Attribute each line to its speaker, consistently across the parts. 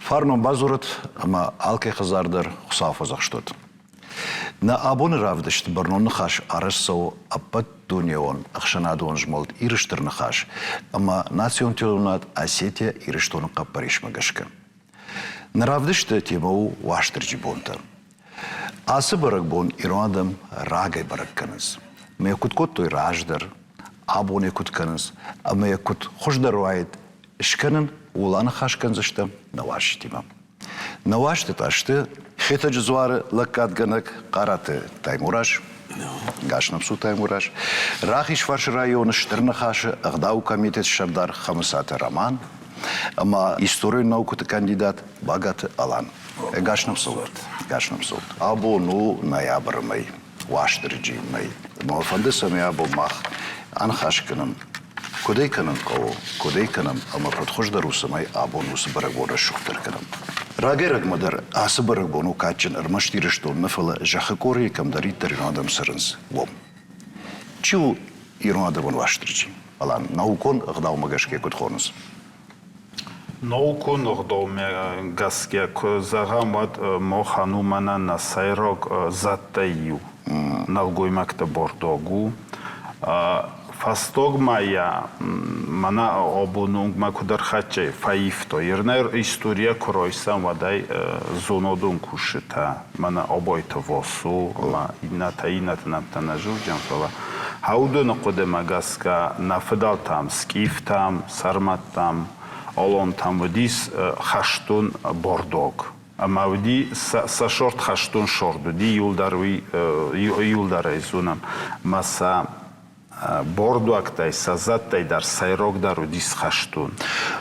Speaker 1: Фарнон бадзурӕд ӕмӕ алкӕй хӕдзар дӕр Хуыцау фӕдзӕхст уӕд. Нӕ абоны равдыст бӕрнон ныхас арӕзт цӕуы ӕппӕтдунеон ӕхсӕнадон змӕлд Иры Стыр Ныхас ӕмӕ национ телеуынынад Осетия Ирыстоны хъӕппӕрисмӕ гӕсгӕ. Нӕ равдысты темӕ у Уастырджи бонтӕ. Ацы бӕрӕгбон ирон адӕм рагӕй бӕрӕг кӕнынц. Мӕ куыд кодтой раздӕр, абон ӕй куыд кӕнынц ӕмӕ йӕ куыд хуыздӕр уаид скӕнын, ууыл аныхас кӕндзыстӕм нӕ уазджытимӕ. Нӕ уазджытӕ сты Хетӕджы дзуары лӕггадгӕнӕг Хъараты Таймураз, Гаснапсу Таймураз, Рахизфарсы районы Стыр Ныхасы ӕгъдауы комитеты сӕрдар Хӕмыцаты Роман ӕмӕ историон наукӕты кандидат Багаты Алан. Ӕгас нӕм цӕут, ӕгас нӕм цӕут. Абон у ноябры мӕй, Уастырджийы мӕй. Мӕ фӕнды, цӕмӕй абон мах аныхас кӕнӕм, куыд ӕй кӕнын хъӕуы, куыд ӕй кӕнӕм ӕмӕ куыд хуыздӕр у, цӕмӕй абон уыцы бӕрӕгбон рӕсугъддӕр кӕнӕм. Рагӕй-рӕгмӕ дӕр ацы бӕрӕгбон у кадджын ӕрмӕст Ирыстон нӕ, фӕлӕ зӕххы къорийы кӕмдӕриддӕр ирон адӕм цӕрынц, уым. Чи у ирон адӕмон Уастырджи? Алан, наукон ӕгъдаумӕ гӕсгӕ куыд хонынц?
Speaker 2: Наукон ӕгъдаумӕ гӕсгӕ куы зӕгъӕм, уӕд махӕн у мӕнӕ нӕ сӕйраг зӕдтӕй иу. Нӕлгоймӕгты бордог у. Фӕстагмӕ йӕ мӕнӕ абоны онгмӕ куыд ӕрхӕццӕ фӕивтой. Ирнӕ историйӕ куы райсӕм, уӕд ӕй зонадон кусджытӕ, мӕнӕ Абайты Васо ӕмӕ иннӕтӕ, иннӕты нӕмттӕ нӕ зондзӕн, фӕлӕ уыдоны хъуыдымӕ гӕсгӕ нӕ фыдӕлтӕм, скъифтӕм, сӕрмӕттӕм, алантӕм уыдис хӕстон бордог. Ӕмӕ уыди сӕ сорт хӕстон сорт уыди, иуылдӕр уый иуылдӕр ӕй зонӕм. Мӕ сӕ бордуӕгтӕй, сӕ зӕдтӕй дӕр сӕйрагдӕр уыдис хӕстон.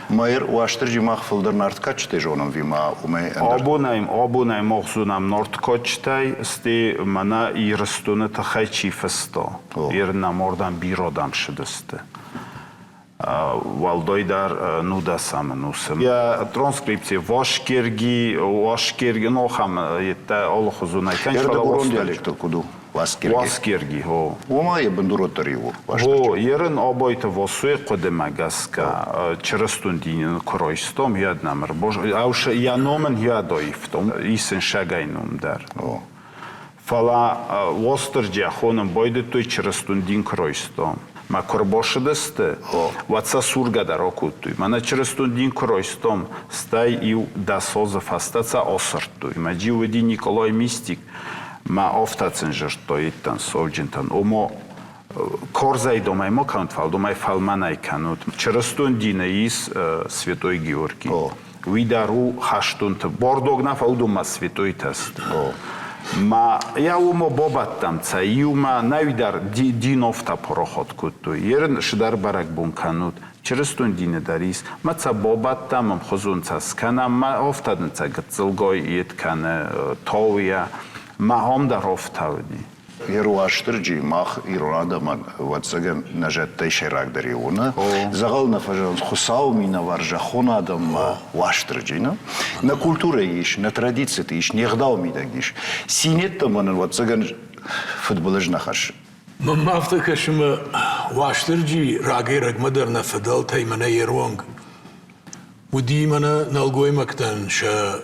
Speaker 1: Майыр Уастырджи мах фылдӕр нарт кадджытӕй зонӕм ӕви ма уымӕй ӕндӕр?
Speaker 2: Абонӕй, абонӕй мах зонӕм нарт кадджытӕй, стӕй мӕнӕ Ирыстоны тыххӕй чи фыста, Ирнӕм уырдӕм бирӕ адӕм ссыдысты. Уӕлдайдӕр нудӕсӕм ӕнусы. Йӕ транскрипци Вашкерги, Уашкерги, ну ахӕм йедтӕ алыхуызонӕй кӕныс, фӕлӕ
Speaker 1: Ӕрдӕбурон диалектыл куыд у? Уаскерги.
Speaker 2: Уаскерги, хо.
Speaker 1: Уымӕ йӕ бындуроддӕр иу у.
Speaker 2: Хо, ерын Абайты Васойы хъуыдымӕ гӕсгӕ чырыстон динин куы райстам, йӕд нӕм ӕрбаз... Йӕ ном ын йӕд аивтам, ис ын сӕгӕй ном дӕр. Фӕлӕ Уастырджийӕ хонын байдыдтой чырыстон дин куы райстам. Мӕ куы рбасыдысты, уӕд сӕ сургӕ дӕр акодтой. Мӕнӕ чырыстон дин куы райстам, стӕй иу дӕсазы фӕстӕ сӕ асырдтой. Мӕ джи уыди Николай Мистик, мӕ афтӕ сын зырдта йедтӕн сауджынтӕн, ома карзӕй домӕй ма кӕнут, фӕлӕ домӕй фӕлмӕнӕй кӕнут. Чырыстон дины ис Святой Георгий. Уый дӕр у хӕстонты. Бордог нӕ фӕлӕ уыдонмӕ святойтӕ сты. Ма йӕ уымӕ бабадтам цӕ иумӕ, нӕ уый дӕр диновтӕ парахат кодтой. Ерын сыдӕр бӕрӕгбон кӕнут. Чырыстон дины дӕр ис. Мӕ цӕ бабадтам, ӕмхуызон цӕ скӕнӕм, мӕ афтӕ дын цӕ гыццылгай йед кӕны тауйӕ. Мӕ ам дӕр афтӕ уыди.
Speaker 1: Йе Уастырджи мах ирон адӕмӕн, ӕвӕццӕгӕн, нӕ зӕдтӕй сӕйрагдӕр иу нӕ. Дзӕгъӕл нӕ фӕзӕгъынц Хуыцауы минӕвар зӕххон адӕммӕ Уастырджи нӕ. Нӕ культурӕйы ис, нӕ традициты ис, не гъдауы мидӕг ис. Цинеттӕмӕ нын, ӕвӕццӕгӕн, фыдбылыз нӕ хӕссы.
Speaker 3: Мӕнмӕ афтӕ кӕсы, мӕ Уастырджи рагӕй-рӕгмӕ дӕр нӕ фыдӕлтӕй мӕнӕ йе ронг уыди мӕнӕ нӕлгоймӕгтӕн сӕ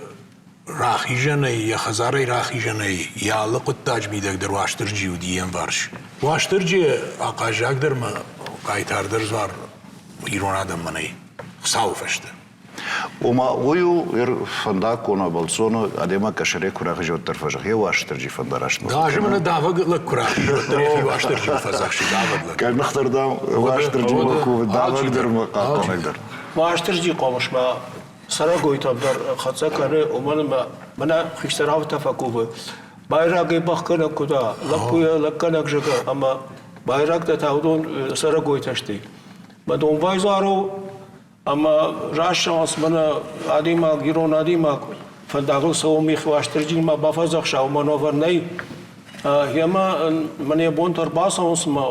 Speaker 3: рахизӕнӕй, йӕ хӕдзарӕй рахизӕнӕй йӕ алы хъуыддаджы мидӕг дӕр Уастырджи уыди йе мварс. Уастырджи ахъаззагдӕр мӕ хъайтардӕр дзуар ирон адӕммӕ нӕй, Хуыцауы фӕстӕ.
Speaker 1: Ома уый у фӕндаггон бӕлццоны адӕймаг къӕсӕрӕй куы рахизы, уӕддӕр фӕзӕгъы, йӕ Уастырджи фӕндараст.
Speaker 3: Даже мӕнӕ давӕг лӕг куы рахизы, уӕддӕр йӕхи Уастырджи фӕдзӕхсы давӕг лӕг.
Speaker 1: Гӕрныхдӕр дам Уастырджимӕ кувы, давӕг дӕр ӕмӕ хъахъхъӕнӕг дӕр.
Speaker 4: Уастырджи хъомысмӕ цӕрӕгойтӕм дӕр хӕццӕ кӕны, уымӕн ӕмӕ мӕнӕ хистӕр афтӕ фӕкувы. Байрагӕй бӕхгӕнӕг куы дӕ, лӕппуйӕ лӕггӕнӕг зӕгъы, ӕмӕ байрӕгтӕ та уыдон цӕрӕгойтӕ сты. Мӕ домбай дзуар у, ӕмӕ раст зӕгъынц, мӕнӕ адӕймаг, ирон адӕймаг фӕндагыл цӕуы мих Уастырджимӕ бафӕдзӕхса, уымӕн уавӕр нӕй. Гъемӕ мӕнӕ бонтӕ ӕрбацӕуынц ӕмӕ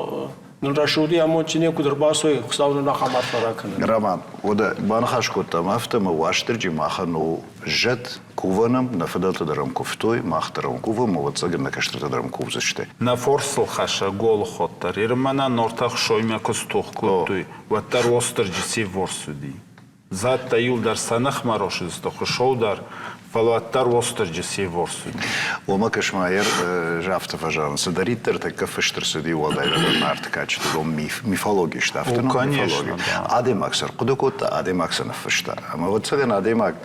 Speaker 4: нын рӕсугъди амондджын куыд ӕрбацӕуй, Хуыцау нын ахӕм арфӕ ракӕнӕд.
Speaker 1: Роман, уӕдӕ баныхас кодтам афтӕ, ӕмӕ Уастырджи махӕн у зӕд, кувӕн ӕм, нӕ фыдӕлтӕ дӕр ӕм куывтой, мах дӕр ӕм кувӕм, ӕвӕццӕгӕн нӕ кӕстӕртӕ дӕр ӕм кувдзысты.
Speaker 2: Нӕ форсыл хӕссӕг голыход дӕр Ирмӕ нӕ Нортӕ Хсоймӕ куы стох кодтой, уӕддӕр Уастырджи се вворс уыди. Зӕдтӕ иуылдӕр сӕ ныхмӕ росыдысты Хуыцау дӕр, фӕлӕ уӕддӕр Уастырджи севорс уыди.
Speaker 1: Уымӕ кӕс-ма, афтӕ фӕзӕгъынц, цыдӕриддӕр тӕккӕ фыст ӕрцыди уӕлдайдӕр Нарты кадджыты, уыдон миф, мифологи сты, афтӕ
Speaker 2: О, конечно, да.
Speaker 1: Адӕймаг сӕ ӕрхъуыды кодта, адӕймаг сӕ ныффыста. Ӕмӕ ӕвӕццӕгӕн адӕймаг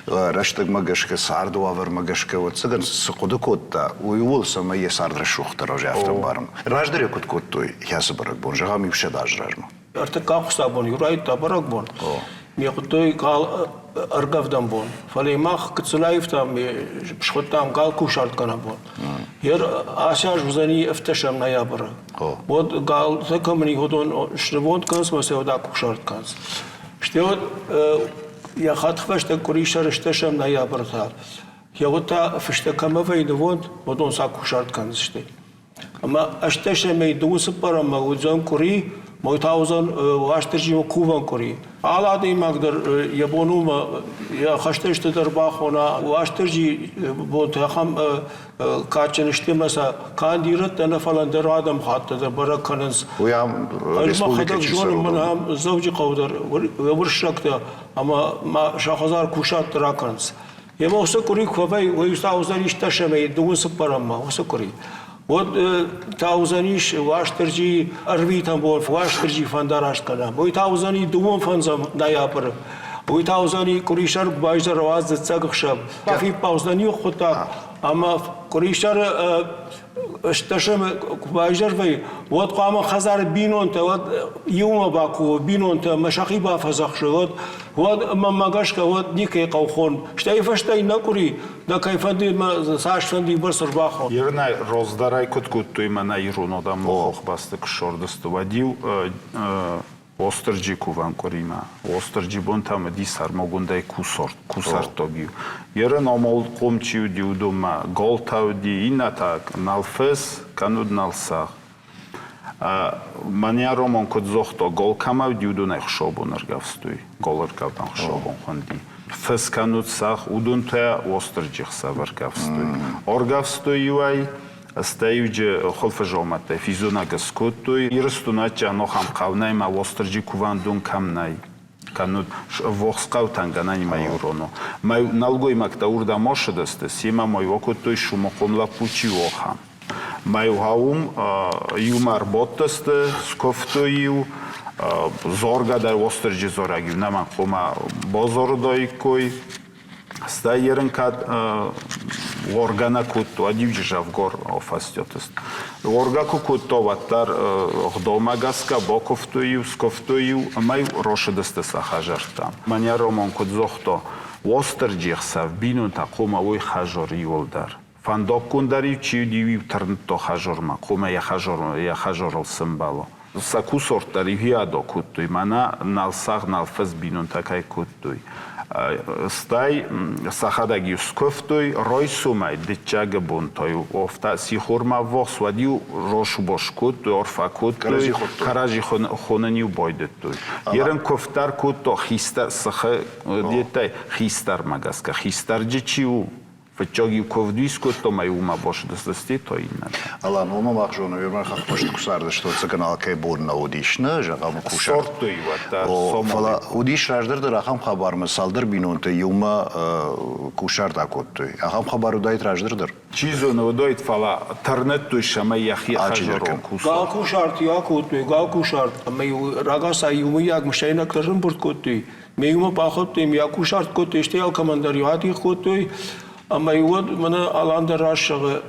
Speaker 1: рӕстӕгмӕ гӕсгӕ, царды уавӕрмӕ гӕсгӕ, ӕвӕццӕгӕн, цы хъуыды кодта, уый ууыл, цӕмӕй йӕ цард рӕсугъддӕр уа, афтӕ ӕмбарын. Раздӕр куыд кодтой хӕцы бӕрӕгбон, зӕгъӕм, иу 100 азы размӕ?
Speaker 4: Ӕртыккаг хуыцаубон иу райдыдта бӕрӕгбон. Ме хъуыдтой гал ӕргӕвдӕн бон. Фӕлӕ мах гыццыл аивтам, схуыдтам гал кусартгӕнӕн бон. Ер ацы аз уыдзӕни ӕвддӕсӕм ноябры. Уӕд галтӕ кӕмӕн и, уыдон снывонд кӕнынц ӕмӕ сӕ уӕд акусарт кӕнынц. Стӕй уӕд йӕ хӕдфӕстӕ къуырисӕры стӕсӕм ноябры та йӕ уӕд та фыстӕ кӕмӕ вӕййы нывонд, уыдон сӕ кусарт кӕндзысты. Ӕмӕ ӕстдӕсӕмӕй дыууын цыппӕрӕммӕ уыдзӕн къуыри, мой та уыдзӕн Уастырджимӕ кувӕн къуыри. Алы адӕймаг дӕр йӕ бон у ӕмӕ йӕ хӕстӕджыты дӕр бахона. Уастырджи бонтӕ ахӕм кадджын сты ӕмӕ сӕ канд ирӕттӕ нӕ, фӕлӕ ӕндӕр адӕмыхаттӕ дӕр бӕрӕг кӕнынц.
Speaker 1: Уый ам
Speaker 4: Ӕз мӕхӕдӕг зонын, мӕнӕ ам Дзӕуджыхъӕуы дӕр уырыссӕгтӕ ӕмӕ ма сӕ хӕдзар кусарт ракӕнынц. Йемӕ уыцы къуыри куы фӕвӕййы, уый та уыдзӕнис дӕсӕмӕй дыууын цыппӕрӕммӕ уыцы къуыри. Уӕд та уыдзӕнис Уастырджи ӕрвитӕн бон, Уастырджи фӕндараст кӕнӕм. Уый та уыдзӕни дыууын фӕндзӕм ноябры. Уый та уыдзӕни къуырисӕр байзӕр уадз дзыццӕг ӕхсӕв. Бафиппаудзӕн иу хъуыддаг, ӕмӕ къуырисӕры стӕсӕм куы байзӕр вӕййы, уӕд хъуамӕ хӕдзары бинонтӕ уӕд иумӕ бакувой, бинонтӕ ӕмӕ сӕхи бафӕдзӕхсой, уӕд уӕд мӕнмӕ гӕсгӕ уӕд никӕй хъӕуы хон. Стӕй фӕстӕ иннӕ къуыри дӕ кӕй фӕнды мӕ цас фӕнды бӕрц ӕрбахон.
Speaker 2: Ирынӕй раздӕрӕй куыд кодтой мӕнӕ ирон адӕмы хохбӕсты куы ссардысты, уӕд-иу Уастырджи кувӕн къуыримӕ. Уастырджи бонтӕм уыди сӕрмагондӕй кусӕрттаг-иу. Еры номылхъом чи уыди, уыдонмӕ галтӕ уыди, иннӕтӕ нал фыс, кӕннод нал сӕгъ. Мӕнӕ Роман куыд загъта, гал кӕмӕ уыди, уыдонӕй хуыцаубон ӕргӕвстой. Гал ӕргӕвдӕн хуыцаубон хуынди. Фыс кӕннод сӕгъ, уыдон та Уастырджи хсӕв ӕргӕвстой. Ӕргӕвстой иуӕй, Стӕй-иу хуылфызаумӕттӕй физонӕг скодтой. Ирыстоны адджын ахӕм хъӕу нӕй ӕмӕ Уастырджи кувӕндон кӕм нӕй. Кӕннод ӕввахс хъӕутӕн гӕнӕнимӕ иу рон у. Мӕ нӕлгоймӕгтӕ уырдӕм ацыдысты, семӕ ма иу акодтой сумахъом лӕппу чи у, ахӕм. Мӕ уым иумӕ ӕрбадтысты, скуывтой-иу, заргӕ дӕр Уастырджи зарӕг-иу нӕмӕн хъуамӕ базарыдаиккой. Стӕй ерын кӕд уоргӕ нӕ кодта, уӕд-иу дзӕвгар афӕстиат Уоргӕ ку кодта, уӕддӕр гъдаумӕ гӕсгӕ бакуывтой-иу, скуывтой-иу ӕмӕ-иу рацыдысты сӕ хӕдзӕрттӕм. Мӕнӕ Роман куыд загъта, Уастырджи ӕхсӕв бинонтӕ хъуамӕ уой хӕдзары иуылдӕр. Фӕндаггон дӕр-иу чи уыди, уый-иу тырныдта хӕдзармӕ, хъуамӕ йӕ хӕдзарыл сӕмбӕла. Сӕ кусорт дӕр иу кодтой, мӕнӕ нал сӕгъ, нал фыс бинонтӕ кӕй кодтой. Стӕй сӕхӕдӕг-иу скуывтой райсомӕй дыккаг бон та-иу афтӕ сихормӕ ӕввахс, уӕд-иу росбос кодтой, арфӕ кодтой, кӕрӕдзи хонын-иу байдыдтой. Ерын куывд дӕр кодта хистӕр сыхы деттӕй хистӕрмӕ гӕсгӕ. Хистӕрджы чи у, Фыццаг-иу куывд скодтам, ӕй уымӕ басыдысты та иннӕтӕ.
Speaker 1: Алан, уымӕ мах зонӕм, уымӕн хӕхбӕсты куы цардысты, ӕцӕгӕн алкӕй бон нӕ уыдис, нӕ, зӕгъӕм, кусарт.
Speaker 2: Сордтой уӕддӕр.
Speaker 1: Фӕлӕ уыдис раздӕр дӕр ахӕм хабармӕ цалдӕр бинонтӕ иумӕ кусарт акодтой. Ахӕм хабар уыдаид раздӕр дӕр?
Speaker 2: Чи зоны, уыдаид, фӕлӕ тырныдтой, цӕмӕй йӕхи хӕдзарон кусарт.
Speaker 4: Гал кусарт иу акодтой, гал кусарт, ӕмӕ-иу рагацау иумӕйаг мысайнӕгтӕ ӕрӕмбырд кодтой. Ме иумӕ бахуыдтой, ме акусарт кодтой, стӕй алкӕмӕн дӕр иу адих кодтой. Ӕмӕ уӕд мӕнӕ Алан дӕр раст зӕгъы,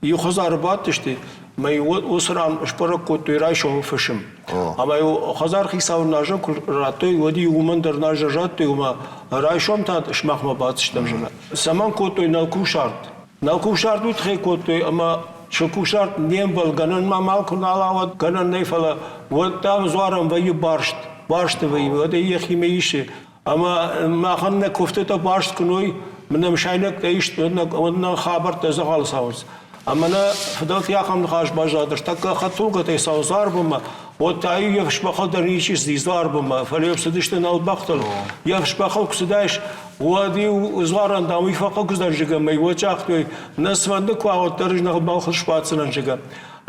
Speaker 4: иу хӕдзары бадтысты, ӕмӕ уӕд уыцы ран сбӕрӕг кодтой райсомы фысым. Ӕмӕ-иу хӕдзар хицауы назӕн куы радтой, уӕд-иу уымӕн дӕр назӕ радтой, ӕмӕ райсом та сымахмӕ бадтыстӕм, зӕгъы. Цӕмӕн кодтой нӕлкусарт? Нӕлкусарт уый тыххӕй кодтой, ӕмӕ сылкусарт не мбӕлд, гӕнӕн ма мал куы нал ауад, гӕнӕн нӕй, фӕлӕ уӕд дам дзуарӕн вӕййы барст. Барсты вӕййы, уӕд ӕй йӕхимӕ исы. Ӕмӕ махӕн нӕ куывтытӕ барст куы ной, нӕ мысайнӕгтӕ ист, уӕд нӕ хабӕрттӕ дзӕгъӕлы цӕуынц. Ӕмӕ нӕ фыдӕлты ахӕм ныхас баззад, ӕртӕккӕ хӕдтулгӕтӕй цӕуынц арвмӕ, уӕд та-иу йе фсбӕхыл дӕр ничи цыди дзуарбынмӕ, фӕлӕ-иу цыдысты нӕлбӕхтыл. Йе фсбӕхыл куы цыдаис, уӕд-иу дзуарӕн, дам, уый фӕхъыг уыдзӕн, зӕгъгӕ, ӕмӕ-иу уӕд загътой, нӕ цыфӕнды куы ауӕд дӕр ӕз нӕлбӕхыл сбаддзынӕн, зӕгъгӕ.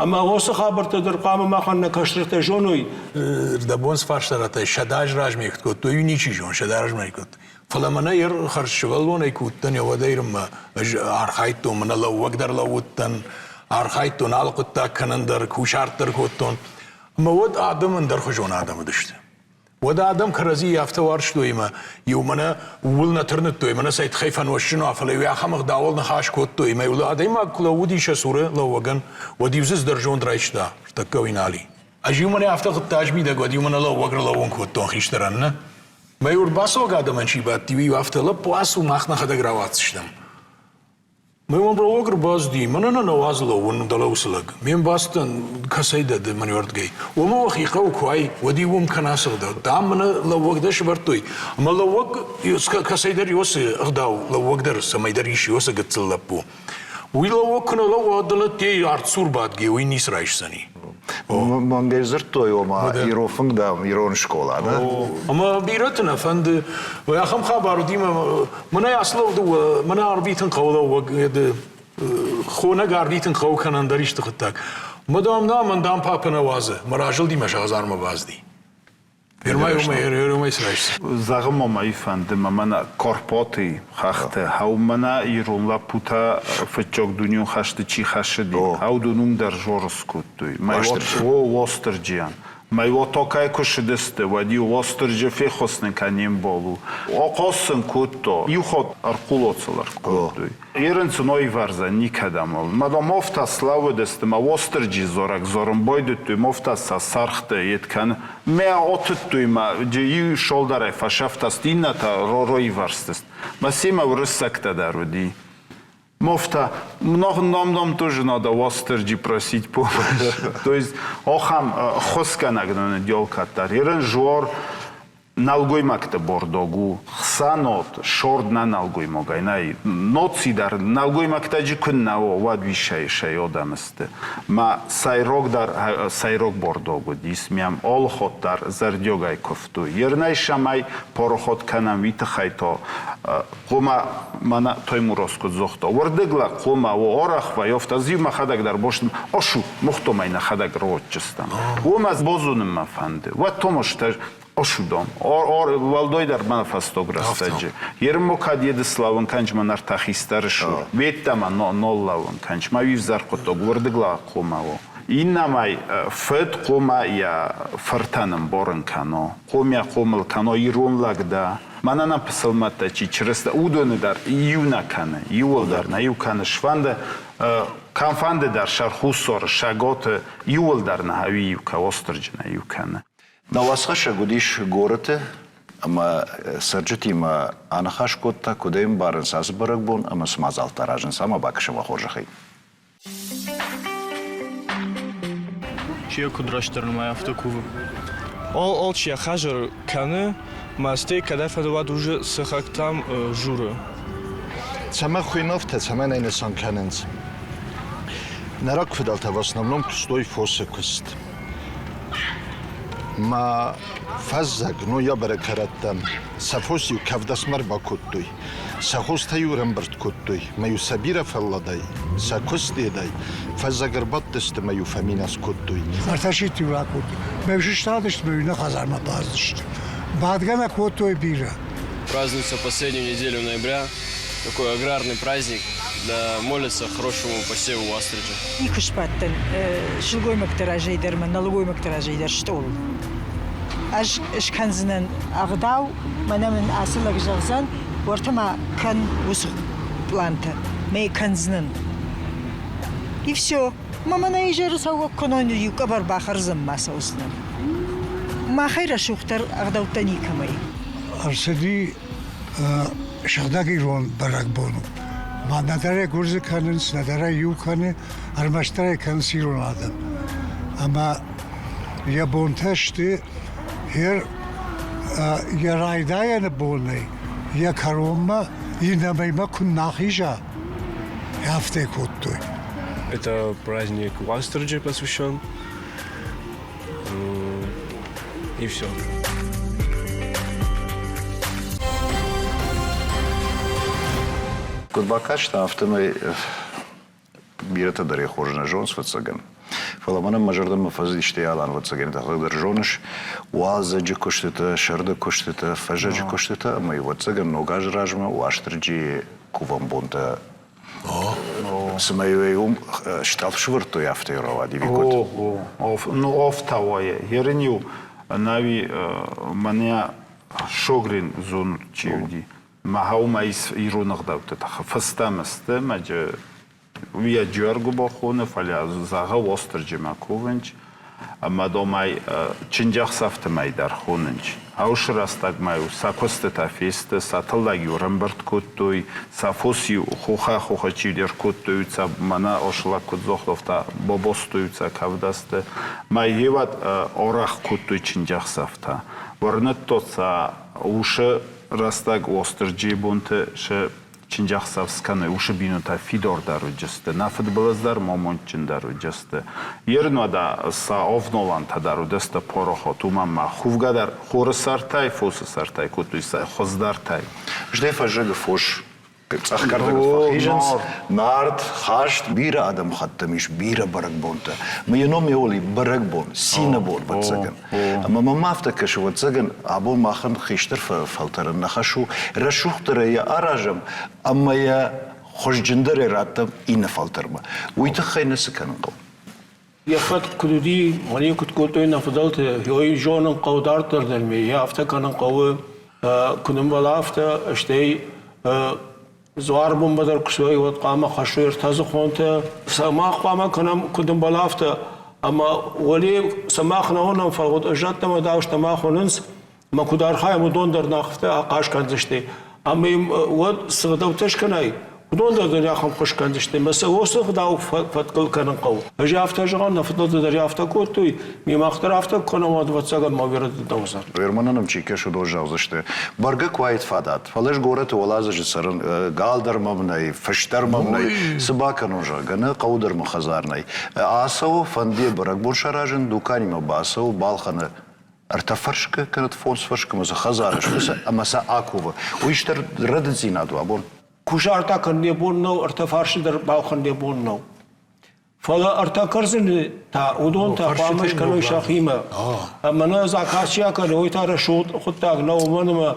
Speaker 4: Ӕмӕ уыцы хабӕрттӕ дӕр хъуамӕ махӕн нӕ кӕстӕртӕ зоной.
Speaker 3: Рдӕбон цы фарста радтай, 100 азы размӕ куыд кодтой, уый ничи зоны, 100 азы размӕ кодтой. Фӕлӕ мӕнӕ йӕ хӕрз сывӕллонӕй куы уыдтӕн, уӕдӕй рынмӕ ӕз архайдтон, мӕнӕ лӕууӕг дӕр лӕууыдтӕн, архайдтон алы хъуыддаг кӕнын дӕр, кусарт дӕр кодтон. Ӕмӕ уӕд адӕм ӕндӕрхуызон адӕм уыдысты. Уӕд адӕм кӕрӕдзийы афтӕ уарзтой ӕмӕ иу мӕнӕ ууыл нӕ тырныдтой, мӕнӕ сӕ тыххӕй фӕнозджын уа, фӕлӕ иу ахӕм ӕгъдауыл ныхас кодтой ӕмӕ иу адӕймаг куы лӕууыди сӕ цуры лӕууӕгӕн, уӕд-иу дзы цыдӕр зонд райста, тӕккӕ уый нал и. Ӕз-иу мӕнӕ афтӕ хъуыддаджы мидӕг, уӕд-иу мӕнӕ лӕууӕг ӕрлӕууын кодтон хистӕрӕн, нӕ? Мӕ-иу ӕрбацӕуӕг адӕмӕн чи бадти, уый-иу афтӕ, лӕппу, ацу, мах нӕхӕдӕг рауадздзыстӕм. Мӕ уӕмбӕлӕг ӕрбацыди, мӕнӕ нӕ уадзы лӕууын дӕлӕ уыцы лӕг. Ме мбацыдтӕн, кӕцӕй дӕ ды мӕнуӕрдгӕй. Уымӕ уӕхи хъӕуы куы уай, уӕд-иу уым кӕнӕ сыгъдӕг. Дам, мӕнӕ лӕууӕг дӕ сӕвӕрдтой. Ӕмӕ лӕууӕг кӕцӕйдӕр иосы ӕгъдау, лӕууӕг дӕр цӕмӕйдӕр ис иосы гыццыл лӕппу. Уый лӕууӕг куы нӕ лӕууа, дӕлӕ дде артсур бадгӕ, уый ницы райсдзӕни.
Speaker 1: Мӕнгӕй дзырдтой, ома ирон фынг, дам, ирон скъола, да?
Speaker 3: Ӕмӕ бирӕты нӕ фӕнды. Ахӕм хабар уыди, мӕнӕ ацы лӕуд мӕнӕ арвитын хъӕуы лӕууӕг хонӕг арвитын хъӕуы кӕнӕн дӕр исты хъуыддаг. Мӕ дам, на, мӕн дам папӕ нӕ уадзы. Мӕ разылди мӕ сӕ базди. Фермӕ уымӕй срайсдзӕн.
Speaker 2: Зӕгъын ма мӕ фӕнды, мӕ мӕнӕ Карпаты хӕхты, ау мӕнӕ ирон лӕппутӕ фыццаг дунеон хӕсты чи хӕссыди, уыдон уым дӕр жоры скодтой. Уастырджийӕн. Мӕ отокӕй куы ссыдысты, уӕд-иу Уастырджи феххуыс нын кӕн не мбал у. Ахъаз сын кодта, иу хатт ӕрхъулоцыл ӕркодтой. Ерын сын ӕвӕрдзӕн никӕдӕм уал. Мадам мофтӕ слӕууыдысты мӕ Уастырджи зарӕг зарын байдыдтой, мофтӕ сӕ сӕргъты йед кӕны. Мӕ атыдтой мӕ иу шолдарӕй фӕсӕфтаст, иннӕтӕ роивӕрстыст. Мӕ семӕ уырыссӕгтӕ дӕр уыди. Мофтӕ, нам нам тоже надо Уастырджи просить помощь. То есть ахӕм ххуысгӕнӕг нын уыди алкӕддӕр. Ерын жор нӕлгоймӕгты бордог у. Хсӕнот, сорд нӕ нӕлгоймагӕй нӕй. Ноци дӕр нӕлгоймӕгтӕ куыннӕ уа, уӕд уисӕй сӕ адӕм сты. Мӕ сӕйрагдӕр сӕйраг бордог уыдис, мӕм алы хатт дӕр зӕрдиагӕй куывтой. Ерынӕй сӕмӕй пароход кӕнӕм, уый тыххӕй та хъуамӕ мӕнӕ Таймураз куыд загъта, уырдыг лӕг хъуамӕ уа арӕх вӕййы, афтӕ ӕз-иу мӕхӕдӕг дӕр бостын, ашу, мухтомӕй нӕхӕдӕг ротджыстӕм. Уымӕ базонын мӕ фӕнды. Уӕд Томас Ошудом. Уӕлдайдӕр мӕ фӕстаг рӕстӕджы. Ермо кӕд едыслауын кӕнч мӕ нартӕ хистӕр су. Ведтӕмӕ ноллауын кӕнч. Мӕ уивзӕр хъуыддаг уырдыгла хъуамӕ у. Иннӕмӕй фыд хъуамӕ йӕ фыртӕн ӕмбарын кӕно. Хъуамӕ хъомыл кӕно ирон лӕг дӕ. Мӕнӕ нӕ пысылмӕттӕ чи чырысты, уыдоны дӕр иу нӕ кӕны, иууылдӕр нӕ иу кӕны. Сфӕнды кӕмфӕнды дӕр сӕрхуссоры, сӕготы иууылдӕр нӕ иу кӕ, Остырджы нӕ иу кӕны.
Speaker 1: Нӕ уацхӕссӕг уыдис горӕты ӕмӕ цӕрджытимӕ аныхас кодта, куыд ӕй ӕмбарынц ацы бӕрӕгбон ӕмӕ цы мадзӕлттӕ аразынц, ӕмӕ бакӕсӕм уӕ хорзӕхӕй.
Speaker 5: Чи йӕ куыд растдӕр нымайы, афтӕ кувы. Алчи йӕ хӕзыр кӕны, мӕ стӕй кӕдӕй фӕдӕуӕд уже сыхӕгтӕм журы.
Speaker 6: Цӕмӕ хуыйны афтӕ, цӕмӕн ӕй нысан кӕнынц? Нӕ рагфыдӕлтӕ в основном куыстой фосы куыст. Ма фӕззӕг ноябры кӕрӕттӕм сӕ фос-иу кӕвдӕсмӕ ӕрбакодтой, сӕ хостӕ-иу ӕрӕмбырд кодтой, мӕ-иу сӕ бирӕ фӕлладӕй, сӕ куыстедӕй фӕззӕг ӕрбадтысты мӕ-иу фӕминас кодтой.
Speaker 7: Ӕртӕ сидты-иу ракодтой. Мӕ сыстадысты мӕ-иу нӕ хӕдзармӕ бацыдысты. Бадгӕ нӕ кодтой бирӕ.
Speaker 5: Празднуется последнюю неделю ноября. Такой аграрный праздник. Да, молятся хорошему посеву Уастырджи.
Speaker 8: Никуы сбадтӕн сылгоймӕгты разӕй дӕр мӕ нӕлгоймӕгты разӕй дӕр стъол. Ӕз скӕндзынӕн ӕгъдау, мӕнӕ мын ацы лӕг зӕгъдзӕн, уӕртӕ ма кӕн уыцы пълантӕ, мӕ кӕндзынӕн. И все. Мӕ мӕнӕ изӕры цӕугӕ кӕнон, иу къӕбӕр бахӕрдзӕн ма цӕудзынӕн. Махӕй рӕсугъддӕр ӕгъдӕуттӕ никӕмӕй.
Speaker 7: Ӕрцыди сыгъдӕг ирон бӕрӕгбон у. Ма нӕдӕр ӕй гуырдзы кӕнынц, нӕдӕр ӕй иу кӕны, ӕрмӕстдӕр ӕй кӕнынц ирон адӕм. Ӕмӕ йӕ бонтӕ сты йӕ райдайӕны бонӕй йӕ кӕронмӕ иннӕмӕймӕ куы нӕ ахиза, афтӕ кодтой.
Speaker 5: Это праздник Уастырджи посвящен. И все.
Speaker 1: Куыд бакастӕн, афтӕмӕй бирӕтӕ дӕр йӕ хорз нӕ зонынц, фыццагӕн. Фӕлӕ мӕнӕн мӕ зӕрдӕмӕ фӕзыдисты Алан, ӕвӕццӕгӕн, дӕхӕдӕг дӕр зоныс, уалдзӕджы куыстытӕ, сӕрды куыстытӕ, фӕззӕджы куыстытӕ ӕмӕ, ӕвӕццӕгӕн, ног азы размӕ Уастырджийы кувӕн бонтӕ Цымӕ уым стъалф сывӕрдтой, афтӕ рауади куыд?
Speaker 2: Ну, офтауайы. Ерын-иу нӕуи мӕнӕ Шогрин зонут чи уыди. Мӕ ис ирон ӕгъдӕутты тыххӕй. Фӕстӕмӕ сты, мӕджы уый Джиуӕргуыба хоны, фӕлӕ зӕгъы Уастырджимӕ кувынч. Ӕмӕ домӕй чындзӕхсӕвты мӕй дӕр хонынч. Ӕусы рӕстӕгмӕ-иу сӕ куыстытӕ фесты, сӕ тыллӕг-иу ӕрӕмбырд кодтой, сӕ фос-иу хохӕй-хохӕй чидӕр кодтой, сӕ мӕнӕ ошлаг куыд зохловта, бобостой сӕ кӕвдӕсты. Мӕй гъеуӕд арӕх кодтой чындзӕхсӕвтӕ. Уырныдтой сӕ усы рӕстӕг Уастырджийы бонты сӕ чындзӕхсӕв скӕной, усы бинонтӕ фидардӕр уыдысты, нӕ фыдбылыз дӕр момондджындӕр уыдысты. Ерын уӕдӕ сӕ авналӕнтӕ дӕр уыдысты парахат, уымӕн ма хувгӕ дӕр хоры сӕртӕй, фосы сӕртӕй кодтой сӕ хуыздӕртӕй.
Speaker 1: Стӕй фӕззӕгы фос цъӕх кӕрдӕгыл фӕхизынц, нард, хаст, бирӕ адӕмыхаттӕм ис бирӕ бӕрӕгбонтӕ. Мӕ йӕ ном еули бӕрӕгбон, цины бон, ӕвӕццӕгӕн. Ӕмӕ мӕм афтӕ кӕсы, ӕвӕццӕгӕн, абон махӕн хистӕр фӕлтӕрӕн нӕ хӕс у рӕсугъддӕрӕй йӕ аразӕм ӕмӕ йӕ хуызджындӕрӕй раттӕм иннӕ фӕлтӕрмӕ. Уый тыххӕй нӕ цы кӕнын хъӕуы?
Speaker 4: Йӕ фӕтк куыд уыди, мӕнӕ куыд кодтой нӕ фыдӕлтӕ, уый зонын хъӕуы дарддӕр дӕр ме, йӕ афтӕ кӕнын хъӕуы, куы нымбӕла, афтӕ, стӕй Дзуарбонмӕ дӕр куы суой, уӕд хъуамӕ хӕссой ӕртӕдзыхонтӕ. Цӕмӕ хъуамӕ кӕнӕм, куыд ӕмбӕлы, афтӕ. Ӕмӕ уӕле цӕмӕ нӕ уынӕм, фӕлӕ зӕдтӕ ӕмӕ дауыстӕ мах уынынц, ӕмӕ куыд архайӕм, уыдон дӕр нӕ афтӕ ахъаз кӕндзысты. Ӕмӕ йын уӕд цы гъдӕуттӕ скӕнай, уыдон дӕр дын ахӕм хуыз кӕндзысты. Ӕмӕ сӕ уыцы гъдау фӕткыл кӕнын хъӕуы. Ӕз афтӕ зӕгъын, нӕ фыдӕлтӕ дӕр афтӕ кодтой, ме мах дӕр афтӕ куы кӕнӕм, уӕд, ӕвӕццӕгӕн, ма уӕрӕдыд нӕ уыдзӕн.
Speaker 1: Верманӕн ӕм чи кӕсы, уыдон зӕгъдзысты, бӕргӕ куы уаид фадат, фӕлӕ ӕз горӕты уӕладзыджы цӕрын, гал дӕр мӕм нӕй, фыс дӕр мӕм нӕй, цы бакӕнон, зӕгъгӕ, нӕ хъӕуы дӕр мын хӕдзар нӕй. Ацӕуы, фӕнды йӕ бӕрӕгбон саразын, дуканимӕ бацӕуы, балхӕны ӕртӕ фӕрскы кӕнӕ фондз фӕрскы ӕмӕ дзы хӕдзары сфыцы ӕмӕ сӕ акувы. Уый стыр рӕдыддзинад у абон.
Speaker 4: Кусарт акӕнын йӕ бон нӕу, ӕртӕ фарсы дӕр балхӕнын йӕ бон нӕу. Фӕлӕ ӕртӕ кӕрдзыны та уыдон та хъуамӕ скӕной сӕхимӕ. Ӕмӕ нӕ заказ чи акӕны, уый та рӕсугъд хъуыддаг нӕу, уымӕн ӕмӕ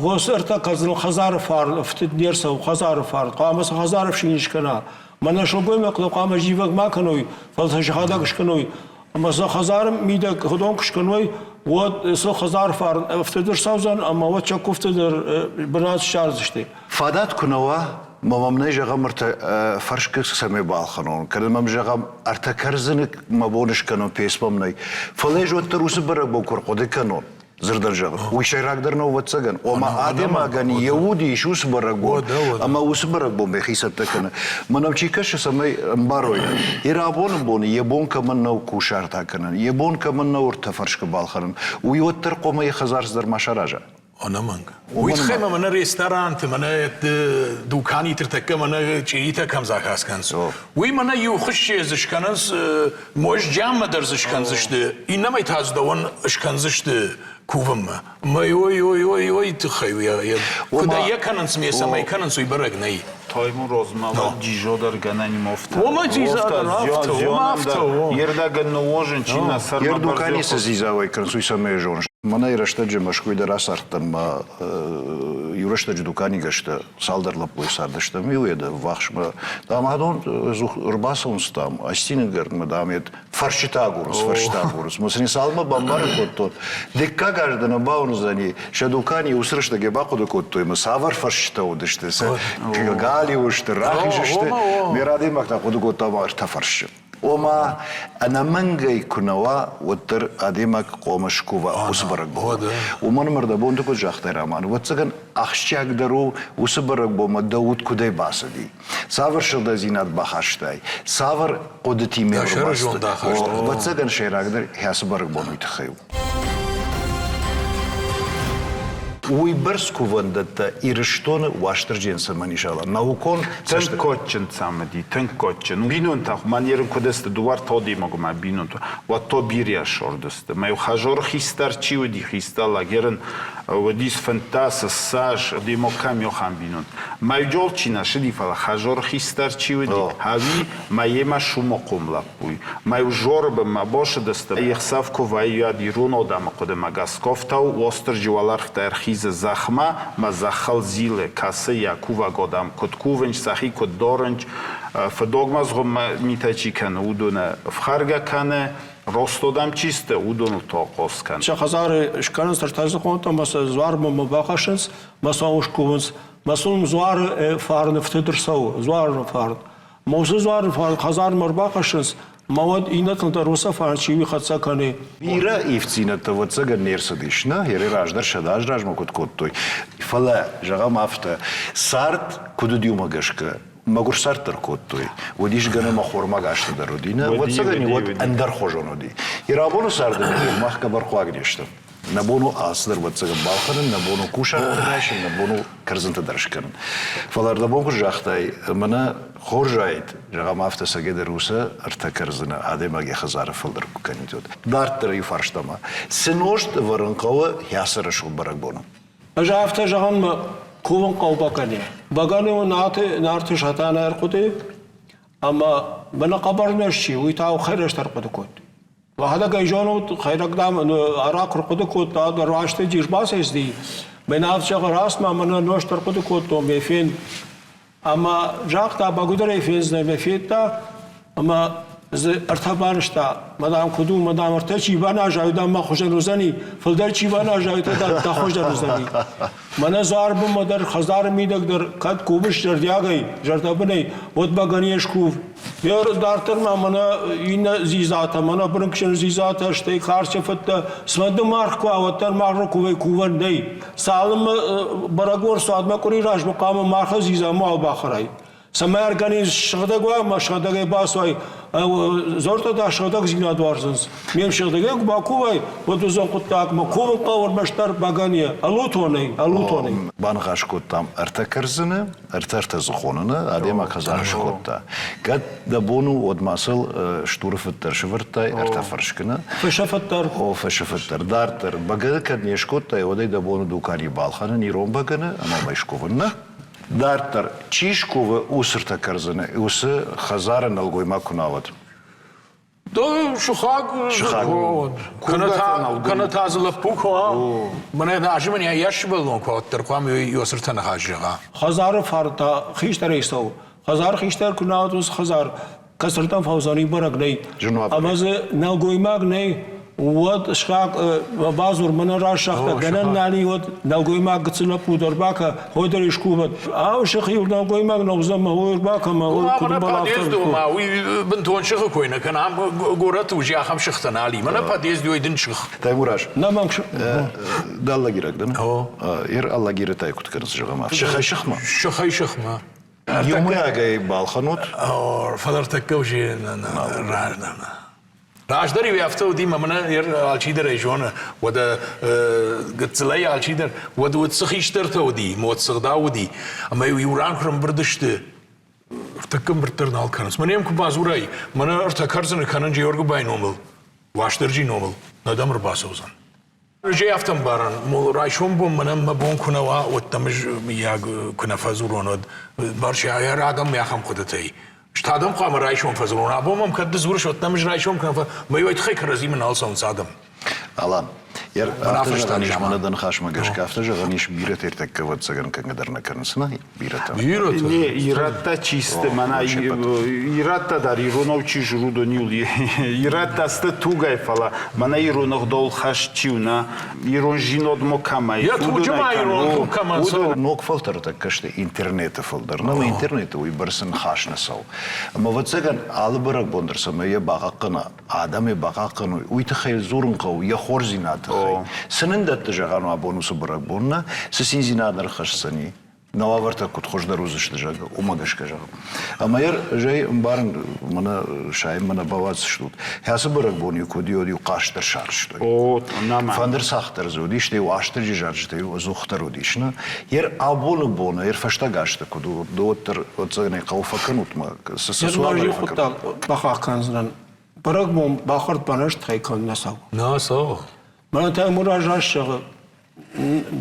Speaker 4: уыцы ӕртӕ кӕрдзыны хӕдзары фарн ӕфтыд не рцӕуы, хӕдзары фарн. Хъуамӕ сӕ хӕдзары фсин скӕна. Мӕнӕ сылгоймӕгтӕ хъуамӕ зивӕг ма кӕной, фӕлӕ сӕ сӕхӕдӕг скӕной. Ӕмӕ сӕ хӕдзары мидӕг уыдон куы скӕной, уӕд сӕ хӕдзары фарн ӕфтыд ӕрцӕудзӕн ӕмӕ уӕд сӕ куывты дӕр бынат ссардзысты.
Speaker 1: Фадат куы нӕ уа, ма мӕм нӕй зӕгъӕм ӕртӕ фӕрскы цӕмӕй балхӕнон, кӕнӕ мӕм зӕгъӕм ӕртӕ кӕрдзыны мӕ бон скӕнон, пец мӕм нӕй. Фӕлӕ ӕз уӕддӕр уыцы бӕрӕгбон куы ӕрхъуыды кӕнон, дзырдӕн зӕгъын, уый сӕйрагдӕр нӕу ӕвӕццӕгӕн. Ома адӕймагӕн йӕ уд ис уыцы бӕрӕгбон, ӕмӕ уыцы бӕрӕгбонмӕ йӕхи цӕттӕ кӕны. Мӕн ӕм чи кӕсы, цӕмӕй ӕмбарой, йе рабоны боны йӕ бон кӕмӕн нӕу кусарт акӕнын, йӕ бон кӕмӕн нӕу ӕртӕ фӕрскы балхӕнын, уый уӕддӕр хъуамӕ йӕ хӕдзар цыдӕр ма сараза.
Speaker 3: Ӕнӕмӕнг. Уый тыххӕй ма мӕнӕ ресторанты, мӕнӕ дуканиты тӕккӕ мӕнӕ чъиритӕ кӕм заказ кӕнынц, уый мӕнӕ иу хуызджы дзы скӕнынц, мозджаммӕ дӕр дзы скӕндзысты, иннӕмӕй та дзы дӕуӕн скӕндзысты кувынмӕ. Мӕй ой ой ой ой тыххӕй куыд ӕй кӕнынц, ме цӕмӕй кӕнынц, уый бӕрӕг нӕй.
Speaker 2: Таймуразмӕ дзизо дӕр гӕнӕн мофтӕ.
Speaker 3: Уымӕ дзиза дӕр афтӕ, уымӕ афтӕ.
Speaker 2: Ердӕгӕн ныуозын чи нӕ сӕрмӕ
Speaker 1: Ер дукани цы дзидза уӕй кӕнынц, уый цӕмӕй зоныс? Мӕнӕй рӕстӕджы Мӕскуыйы дӕр ацардтӕн мӕ иу рӕстӕджы дуканигӕстӕ цалдӕр лӕппуйы цардыстӕм, иу йӕ ввахсмӕ. Дам, адон ӕдзух ӕрбацӕуынц, дам, Астины дам, фӕрсчытӕ агурынц, фӕрсчытӕ агурынц. Мӕ сын цалынмӕ бамбарын кодтон, дыккаг аз дӕ нӕ бауырндзӕни, сӕ дуканийы уыцы рӕстӕг йӕ бахъуыды кодтой, ӕмӕ цавӕр фӕрсчытӕ уыдысты, сӕ галиу сты, рахиз сты. Ме радӕймаг та хъуыды кодта, ӕмӕ ӕртӕ фӕрсчы. Ома, ӕнӕмӕнгӕй куы нӕ уа, уӕддӕр адӕймаг хъуамӕ скува уыцы бӕрӕгбонмӕ. Уымӕн ӕмӕ ӕрдӕбонты куыд загътай, Раман, ӕвӕццӕгӕн, ахсджиагдӕр у, уыцы бӕрӕгбонмӕ дӕ уд куыдӕй бацыди. Цавӕр сыгъдӕгдзинад бахастай, цавӕр хъуыдытимӕ ӕрбацыд? Ӕвӕццӕгӕн, сӕйрагдӕр хӕцы бӕрӕгбон уый тыххӕй у. Уыйбӕрц кувӕндӕттӕ Ирыстоны Уастырджийӕн цӕмӕн ис ала? Наукон
Speaker 2: Тынг кадджын цӕмыди, тынг кадджын. Бинонтӕ, мӕн куыд сты, дыууӕ тодимогмӕ бинонтӕ, уӕд то бирӕ сордысты. Мӕ хӕзоры хистӕр чи уыди, хистӕр лагерын уыдис 15, ссӕдз, демо кӕм йохӕн бинонт. Мӕйджол чи нӕ сыди, фӕлӕ хӕзоры хистӕр чи уыди, ӕви мӕ йемӕ сумохъом лӕппуй. Мӕ зоры бынмӕ босыдысты, йе хсӕв куы вӕййы, ирон адӕмы хъуыдымӕ гӕсгӕ фтау Уастырджи уӕлӕрвтӕ ӕрхизы зӕхмӕ, мӕ зӕххыл зилы, кӕсы йӕ кувӕг адӕм куыд кувынц, сӕхи куыд дарынц, фыдогмӕ згъуыммӕ митӕ чи кӕны, уыдоны ӕфхӕргӕ кӕны, рост адӕм чи сты, уыдоныл та хъос кӕны.
Speaker 4: Сӕ хӕдзары скӕнынц ӕртӕдзыхонтӕ ӕмӕ сӕ дзуармӕ бахӕссынц, мӕ сӕ скувынц. Мӕ сын дзуары фарн ӕфтыд ӕрцӕуы, дзуары фарн. Мосы дзуары фарн хӕдзармӕ ӕрбахӕссынц, мӕ уӕд иннӕтыл дӕр уыцы фарн чи уый хӕццӕ кӕны.
Speaker 1: Бирӕ ивддзинӕдтӕ, ӕвӕццӕгӕн, не рцыдис, нӕ, йӕ раздӕр 100 азы размӕ куыд кодтой. Фӕлӕ, зӕгъӕм афтӕ, цард куыд уыди, уымӕ гӕсгӕ мӕгуыр цард дӕр кодтой. Уыдис гӕнӕн ӕмӕ хормаг азты дӕр уыди. Нӕ, ӕвӕццӕгӕн, уӕд ӕндӕрхуызон уыди. Ирабоны царды мах хъӕбӕрхъуаг не стӕм. Нӕ бон у алцыдӕр ӕвӕццӕгӕн балхӕнын, нӕ бон у кусӕрттӕ райсын, нӕ бон у кӕрдзынтӕ дӕр скӕнын. Фӕлӕ ӕрдӕбон куы загътай, мӕнӕ хорз уаид, зӕгъӕм, афтӕ цӕгӕдӕр уыцы ӕртӕ кӕрдзыны адӕймаг йӕ хӕдзары фылдӕр куы кӕнид, уӕд. Дарддӕр иу фарстамӕ. Цы нозт ӕвӕрын хъӕуы хӕцы рӕсугъд бӕрӕгбоны?
Speaker 4: Ӕз афтӕ зӕгъын, мӕ кувын хъӕуы бӕгӕны. Бӕгӕны у Нарты, Нарты Сатана ӕрхъуыды, ӕмӕ мӕнӕ хъӕбӕр нозт чи, уый та хӕрӕст ӕрхъуыды кодтой. Уӕхӕдӕг ӕй зонут, хӕйрӕг, дам, арахъ ӕрхъуыды кодта, рӕстӕджы ӕрбацӕйцыди. Мӕн ӕвзӕгъы рацмӕ мӕнӕ нозт ӕрхъуыды кодтон, мӕ фен. Ӕмӕ загъта, бӕгуыдӕр ӕй фендзынӕ, мӕ федта, ӕмӕ дзы ӕртӕ банызта. Мадам куыд у, мадам ӕртӕ чи баназа, уый дам мӕ хуызӕн уыдзӕни, фылдӕр чи баназа, уый та дӕ хуыздӕр уыдзӕни. Мӕнӕ дзуарбынмӕ дӕр, хӕдзары мидӕг дӕр кӕд кувыс зӕрдиагӕй, зӕрдӕбынӕй, уӕд бӕгӕныйӕ скув. Йе дарддӕр ма мӕнӕ иннӕ дзидзатӕ, мӕнӕ бырынкъджын дзидзатӕ, стӕй карчы фыдтӕ, цымӕ маргъ куы уа, уӕддӕр маргъы кувӕй кувӕн нӕй. Цалынмӕ бӕрӕгбон суадмӕ къуыри размӕ хъуамӕ маргъы дзидза мауал бахӕрай. Цӕмӕй организм сыгъдӕг уа ӕмӕ сыгъдӕгӕй бацуай, зортӕ та сыгъдӕгдзинад уарзынц. Ме мсыгъдӕгӕй куы бакувай, уӕд уыдзӕн хъуыддагмӕ кувын хъӕуы ӕрмӕстдӕр бӕгӕныйӕ, ӕлутонӕй, ӕлутонӕй.
Speaker 1: Баныхас кодтам ӕртӕ кӕрдзыны, ӕртӕ ӕртӕдзыхоныны, адӕймаг хӕдзары скодта. Кӕд дӕ бон у, уӕд ма сыл стуры фыд дӕр сӕвӕрдтай, ӕртӕ фӕрскыны.
Speaker 4: Фӕсӕфӕд дӕр.
Speaker 1: О, фӕсӕфӕд дӕр. Дарддӕр, бӕгӕны кӕд не скодтай, уӕд ӕй дӕ бон у дуканийы балхӕнын ирон бӕгӕны ӕмӕ мӕ скувын нӕ. Дарддӕр, чи скувы уыцы ртӕ кӕрдзыны, уыцы хӕдзары нӕлгоймаг куы нӕ уӕд.
Speaker 3: Сыхаг
Speaker 1: Сыхаг.
Speaker 3: Кӕнӕ та дзы лӕппу куы уа, мӕнӕ азы мын йӕ сывӕллон куы уӕддӕр хъуамӕ йосыртӕ ныхас зӕгъа.
Speaker 4: Хӕдзары фарн та хистӕрӕй цӕуы. Хӕдзар хистӕр куы нӕ уыд, уыцы хӕдзар кӕцырдӕм фӕуыдзӕни бӕрӕг нӕй. Ӕмӕ дзы нӕлгоймаг нӕй, уӕд сыхаг бадзур, мӕнӕ раст загъта, гӕнӕн нал и, уӕд нӕлгоймаг гыццыл лӕппу дӕр бакӕ, хой дӕр искувӕд. Ау, сыхы иу нӕлгоймаг нӕ уыдзӕн, мӕ хой ӕрбакӕ, мӕ хой куыд
Speaker 3: Подъезды ма уый бынтон сыхы кой нӕ кӕны, ам горӕты уже ахӕм сыхтӕ нал и. Мӕнӕ подъезд ой дын сых.
Speaker 1: Таймураз,
Speaker 4: Нӕ мӕнг
Speaker 1: ды Алагираг дӕн? Ер Алагиры тай куыд кӕнынц, зӕгъӕм, сыхӕй сыхмӕ?
Speaker 3: Сыхӕй сыхмӕ.
Speaker 1: Иумӕйагӕй балхӕнут?
Speaker 3: Фӕлӕ ӕртӕккӕ уже Раздӕр-иу афтӕ уыди, мӕ мӕнӕ алчидӕр ӕй зоны, уӕдӕ гыццылӕй алчидӕр, уӕд уыд цы хистӕртӕ уыди, мод-сыгъдау уыди, ӕмӕ-иу иу ран куы рӕмбырд сты, ӕртӕккӕ ӕмбырд дӕр нал кӕнынц. Мӕнӕ йӕм куы бадзурай, мӕнӕ ӕртӕ кӕрдзыны кӕнын Джеоргуыбайы номыл, Уастырджийы номыл, нӕ дӕм ӕрбацӕудзӕн. Ӕз ӕй афтӕ ӕмбарын, райсом бон мӕнӕн мӕ бон куы нӕ уа, уӕд дӕм ӕз, мыййаг, куы нӕ фӕдзурон, уӕд бӕрц адӕм ахӕм хъуыдытӕй. Ӕз та дӕм хъуамӕ райсом фӕдзурон. Абон мӕм кӕд ды дзурыс, уӕд дӕм ӕз райсом куы нӕ фӕ... Мӕ уый тыххӕй кӕрӕдзимӕ нал цӕуынц адӕм.
Speaker 1: Алан, афтӕ зӕгъӕн ис, мӕнӕ дӕ ныхасмӕ гӕсгӕ, афтӕ зӕгъӕн ис, бирӕтӕ ӕртӕккӕ ӕвӕццӕгӕн кӕнгӕ дӕр нӕ кӕнынц, нӕ? Бирӕтӕ.
Speaker 3: Бирӕтӕ?
Speaker 2: Не, ирӕттӕ чи сты, мӕнӕ ирӕттӕ дӕр иронау чи жрут, уыдон ирӕттӕ сты тугӕй, фӕлӕ мӕнӕ ирон ӕгъдауыл хӕст чи у, нӕ, ирон зинодмо кӕмӕй,
Speaker 3: Йӕ туджы ма ирон туг кӕмӕн цӕуы.
Speaker 1: Ног фӕлтӕртӕ сты интернеты фылдӕр. Нӕ интернеты уый бӕрц ныхас нӕ цӕуы. Ӕмӕ, ӕвӕццӕгӕн, алы бӕрӕгбон дӕр цӕмӕй йӕ бахъахъхъӕна, адӕмы бахъахъхъӕной, уый тыххӕй дзурын хъӕуы йӕ хорздзинады тыххӕй. Цы нын дӕтты, зӕгъӕм, абон уыцы бӕрӕгбон нӕ, цы циндзинад ӕрхӕсдзӕни? Нӕ уавӕртӕ куыд хуыздӕр уыдзысты, зӕгъгӕ, уымӕ гӕсгӕ зӕгъын. Ӕмӕ йӕ зӕй ӕмбарын, мӕнӕ сайын мӕ нӕ бауадздзыстут. Ацы бӕрӕгбон-иу куыд уыд, иу хъазт дӕр сарӕзтой.
Speaker 2: О, нӕма.
Speaker 1: Фӕндыр цагъд дӕр дзы уыдис, стӕй Уастырджи зарджытӕ-иу ӕдзухдӕр уыдис. Нӕ? Йер абоны боны, йер фӕстаг азты куыд у, уӕддӕр ӕцӕгӕй хъӕуы фӕкӕнут мӕ, цы цы
Speaker 4: Йер ма хъуыддаг бахахх кӕндзынӕн. Бӕрӕгбон бахӕрд банӕзтхӕй кӕн нӕ цӕуы.
Speaker 3: Нӕ цӕуы.
Speaker 4: Мӕнӕ Таймураз раст зӕгъы,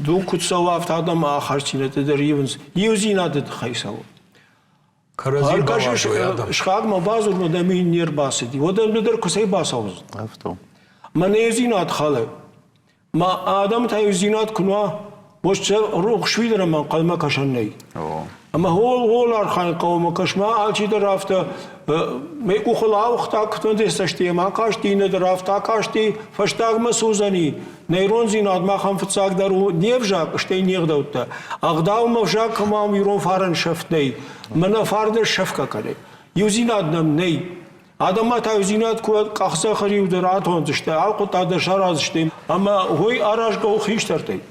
Speaker 4: дуг куыд цӕуы, афтӕ адӕмы ахастдзинӕдтӕ дӕр ивынц. Иудзинады тыххӕй цӕуы.
Speaker 3: Кӕрӕдзи бауарзой адӕм.
Speaker 4: Сыхагмӕ бадзурмӕ дӕм не рбацыди, уӕд ӕм ды дӕр куыцӕй бацӕудзӕн?
Speaker 1: Афтӕ.
Speaker 4: Мӕнӕ иудзинад халы. Мӕ адӕм та иудзинад куы нуа, уӕд сӕ рухс фидӕнмӕ ӕнхъӕлмӕ кӕсӕн нӕй. Ӕмӕ хол-хол архайын хъӕуы ӕмӕ кӕсмӕ алчидӕр афтӕ мӕ къухыл ауыгъта, куыд цӕсты йӕм акасти, иннӕ дӕр афтӕ акасти, фӕстагмӕ цы уыдзӕни? Нӕ ирондзинад махӕн фыццагдӕр у не взаг, стӕй не гъдӕуттӕ. Ӕгъдаумӕ взаг кӕмӕ у ирон фарн сӕфт нӕй. Мӕнӕ фарны сӕфгӕ кӕны. Иудзинад нӕм нӕй. Адӕммӕ та иудзинад куы уӕд къахдзӕхы риу дӕр атондзысты, алхъуыддаг дӕр сараздзысты ӕмӕ уый аразгӕ у хистӕртӕй.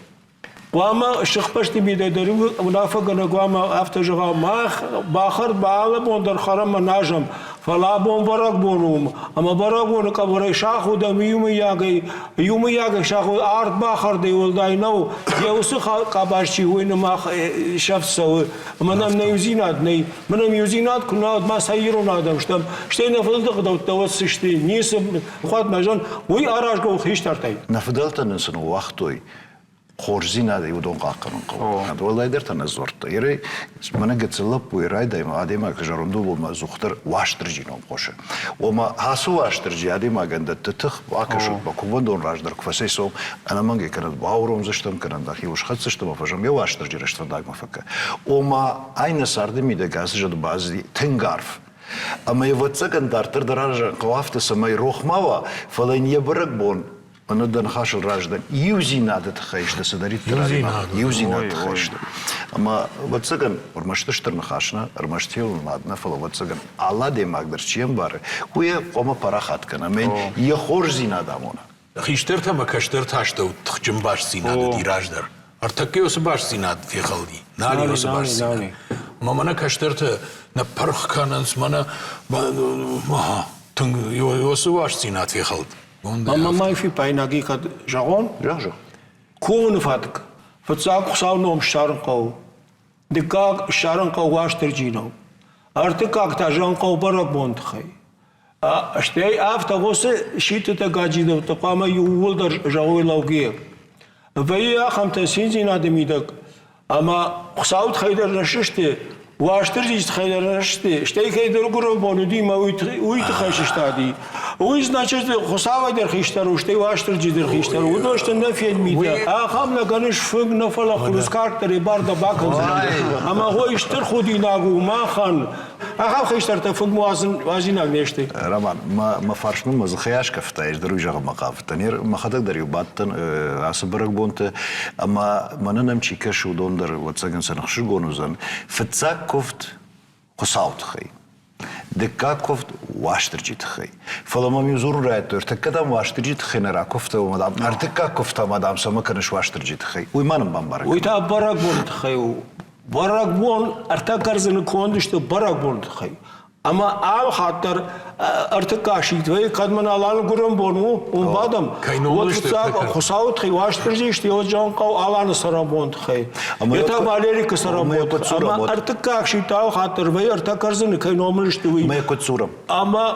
Speaker 4: Хъуамӕ сыхбӕсты мидӕг дӕр уынаффӕгӕнӕг хъуамӕ афтӕ зӕгъа, мах бахӕрд алы бон дӕр хӕрӕм ӕмӕ назӕм, фӕлӕ абон бӕрӕгбон у, ӕмӕ бӕрӕгбоны къӕбӕрӕй сахудӕм иумӕйагӕй, иумӕйагӕй сахуд ард бахӕрдӕй уӕлдай нӕу, йӕ уыцы къабаз чи у, уый мах сӕфт цӕуы, ӕмӕ нӕм нӕ иудзинад нӕй. Мӕнӕм иудзинад куы нӕ уӕд ма цӕй ирон адӕм стӕм, стӕй нӕ фыдӕлты ӕгъдӕуттӕ уӕд цы сты, ницы хъуамӕ зӕгъын, уый аразгӕ у хистӕртӕй.
Speaker 1: Нӕ фыдӕлтӕ нын цы ныууагътой, хорздзинадӕй уыдон хъахъхъӕнын хъӕуы. Уӕлдайдӕр та нӕ дзуӕрттӕ. Ерӕй мӕнӕ гыццыл лӕппуйы райдайӕм адӕймаг зӕронд уомӕ ӕдзухдӕр Уастырджи ном хъусы. Ома ацы Уастырджи адӕймагӕн дӕтты тых, бакӕсут мӕ кувӕндон раздӕр куы фӕцӕйцӕуӕм, ӕнӕмӕнгӕй кӕнӕ бауромдзыстӕм, кӕнӕ нӕхиуыл схӕцдзыстӕм, ӕмӕ фӕзӕгъӕм, йӕ Уастырджи рӕствӕндагмӕ фӕкӕ. Ома ай нӕ царды мидӕг ацы зӕд баззади тынг арф. Ӕмӕ ӕвӕццӕгӕн дарддӕр дӕр аразын хъӕуы афтӕ, цӕмӕй рох ма уа, фӕлӕ йын йӕ бӕрӕгбон Мӕнӕ дӕ ныхасыл раздӕр иудзинады тыххӕй сты цыдӕриддӕр адӕймаг иудзинады тыххӕй сты. Ӕмӕ, ӕвӕццӕгӕн, ӕрмӕст стыр ныхас нӕ, ӕрмӕст хионынад нӕ, фӕлӕ, ӕвӕццӕгӕн, алы адӕймаг дӕр чи ӕмбары, уый йӕ хъуамӕ парахат кӕна ӕмӕ йын йӕ хорздзинад амона.
Speaker 3: Хистӕртӕ ӕмӕ кӕстӕрты астӕу тыхджын бастдзинад уыди раздӕр. Ӕртӕккӕ уыцы бастдзинад фехӕлди. Нал и уыцы бастдзинад. Ӕмӕ мӕнӕ кӕстӕртӕ нӕ пырх кӕнынц, мӕнӕ тынг уыцы бастдзинад фехӕлд.
Speaker 4: Ӕмӕ ма фиппаинаги кӕд зӕгъон?
Speaker 1: Зӕгъ,
Speaker 4: Кувыны фӕтк. Фыццаг Хуыцауы ном ссарын хъӕуы. Дыккаг ссарын хъӕуы Уастырджийы ном. Ӕртыккаг та зӕгъын хъӕуы бӕрӕгбоны тыххӕй. Стӕй афтӕ уыцы сидтытӕ гаджидӕуттӕ хъуамӕ иууылдӕр зӕгъой лӕугӕйӕ. Вӕййы ахӕмтӕ циндзинады мидӕг, ӕмӕ Хуыцауы тыххӕй дӕр нӕ сысты, Уастырджийы тыххӕй дӕр нӕ сысты, стӕй кӕйдӕр гуырӕн бон уыди мӕ уый тыххӕй сыстади. Уый значит Хуыцауӕй дӕр хистӕр у, стӕй Уастырджи дӕр хистӕр у. Уыдон сты нӕ федмитӕ. Ахӕм нӕ кӕныс фынг, нӕ фӕлӕ хурыскарк дӕр йӕ бар дӕ бакӕндзӕн. Ӕмӕ гъой стыр худинаг у махӕн. Ахӕм хистӕртӕ фынг уадзинаг не сты.
Speaker 1: Роман, мӕ фарсмӕ мӕ дзыхӕй аскъӕфтай, ӕз дӕр уый зӕгъынмӕ хъавыдтӕн. Мӕхӕдӕг дӕр-иу бадтӕн ацы бӕрӕгбонты, ӕмӕ мӕнӕ нӕм чи кӕсы, уыдон дӕр, ӕвӕццӕгӕн, сӕ ӕхсызгон уыдзӕн. Фыццаг куывд Хуыцауы тыххӕй. Дыккаг куывд Уастырджи тыххӕй. Фӕлӕ мӕм-иу дзурын райдыдтой, ӕртыккӕ дам Уастырджи тыххӕй нӕ ракуывта, уымӕ дам, ӕртыккаг куывд та ма дам цӕмӕ кӕныс Уастырджи тыххӕй. Уый ма нын бамбарын
Speaker 4: Уый та бӕрӕгбоны тыххӕй у. Бӕрӕгбон ӕртӕ кӕрдзыны конд сты бӕрӕгбоны тыххӕй. Ӕмӕ алы хатт дӕр ӕртыккаг сидт вӕййы, кӕд мын Аланы гуырӕн бон у, уым бадӕм, уӕд фыццаг Хуыцауы тыххӕй Уастырджи сты, уӕд зӕгъын хъӕуы Аланы цӕрӕнбон тыххӕй. Йе та Валерикы цӕрӕнбон тыххӕй. Ӕмӕ ӕртыккаг сидт алы хатт дӕр вӕййы ӕртӕ кӕрдзыны кӕй номыл сты, уый.
Speaker 1: Мӕ куыд дзурӕм?
Speaker 4: Ӕмӕ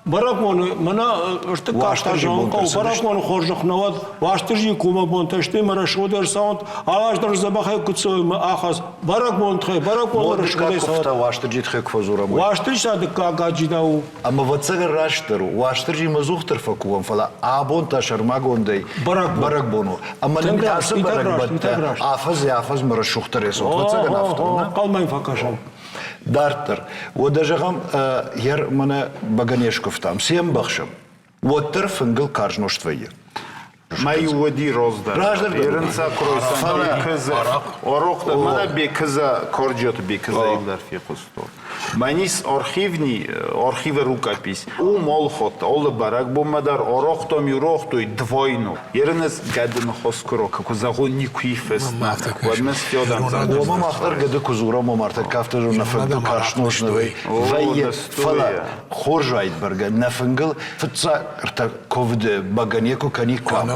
Speaker 4: бӕрӕгбоны, мӕнӕ ӕртыккаг та зӕгъын хъӕуы, бӕрӕгбоны хорзӕх нӕ уӕд, Уастырджийы комы бонтӕ сты мӕ рӕсугъд ӕрцӕуӕнт, алаз дӕр дзӕбӕхӕй куыд цӕуй мӕ ахӕц. Бӕрӕгбон тыххӕй, бӕрӕгбон рӕсугъдӕй цӕуӕд.
Speaker 1: Уастырджи тыххӕй куы фӕдзурӕм, уый.
Speaker 4: Уастырджи та дыккаг гаджидау у.
Speaker 1: Ӕмӕ ӕвӕццӕгӕн растдӕр у, Уастырджимӕ ӕдзухдӕр фӕкувӕм, фӕлӕ абон та сӕрмагондӕй бӕрӕгбон у. Ӕмӕ нын ацы бӕрӕгбӕттӕ афӕдзӕй-афӕдзмӕ рӕсугъддӕр рӕсугъд. Ӕвӕццӕгӕн афтӕ у, нӕ?
Speaker 4: Хъалмӕй фӕкӕсӕм.
Speaker 1: Дарддӕр. Уӕдӕ зӕгъӕм, йӕ мӕнӕ бӕгӕныйӕ скуывтам, цы йӕ ӕмбӕхсӕм? Уӕддӕр фынгыл карз нозт вӕййы.
Speaker 2: Мӕ уоди раздӕр.
Speaker 1: Раздӕр
Speaker 2: Ерынца куройсан Бекыза. Орохта мӕнӕ Бекыза, Корджиоты Бекыза илдар фехъуыстон. Мӕнис архивни, архивы рукопись. У молхотта, олы бӕрӕгбонмӕ дӕр орохтом юрохтой двойну. Ерыныз гӕды ныхос куы куы зӕгъон никуы фыст. Уӕд мӕ стёдам.
Speaker 1: Ома мах дӕр гӕды куы дзурӕм, ома ӕртӕккӕ афтӕ нӕ фынгыл карснос нӕ вӕййы, фӕлӕ хорз уаид бӕргӕ нӕ фынгыл фыццаг ӕртӕ куывды бӕгӕны куы кӕниккам,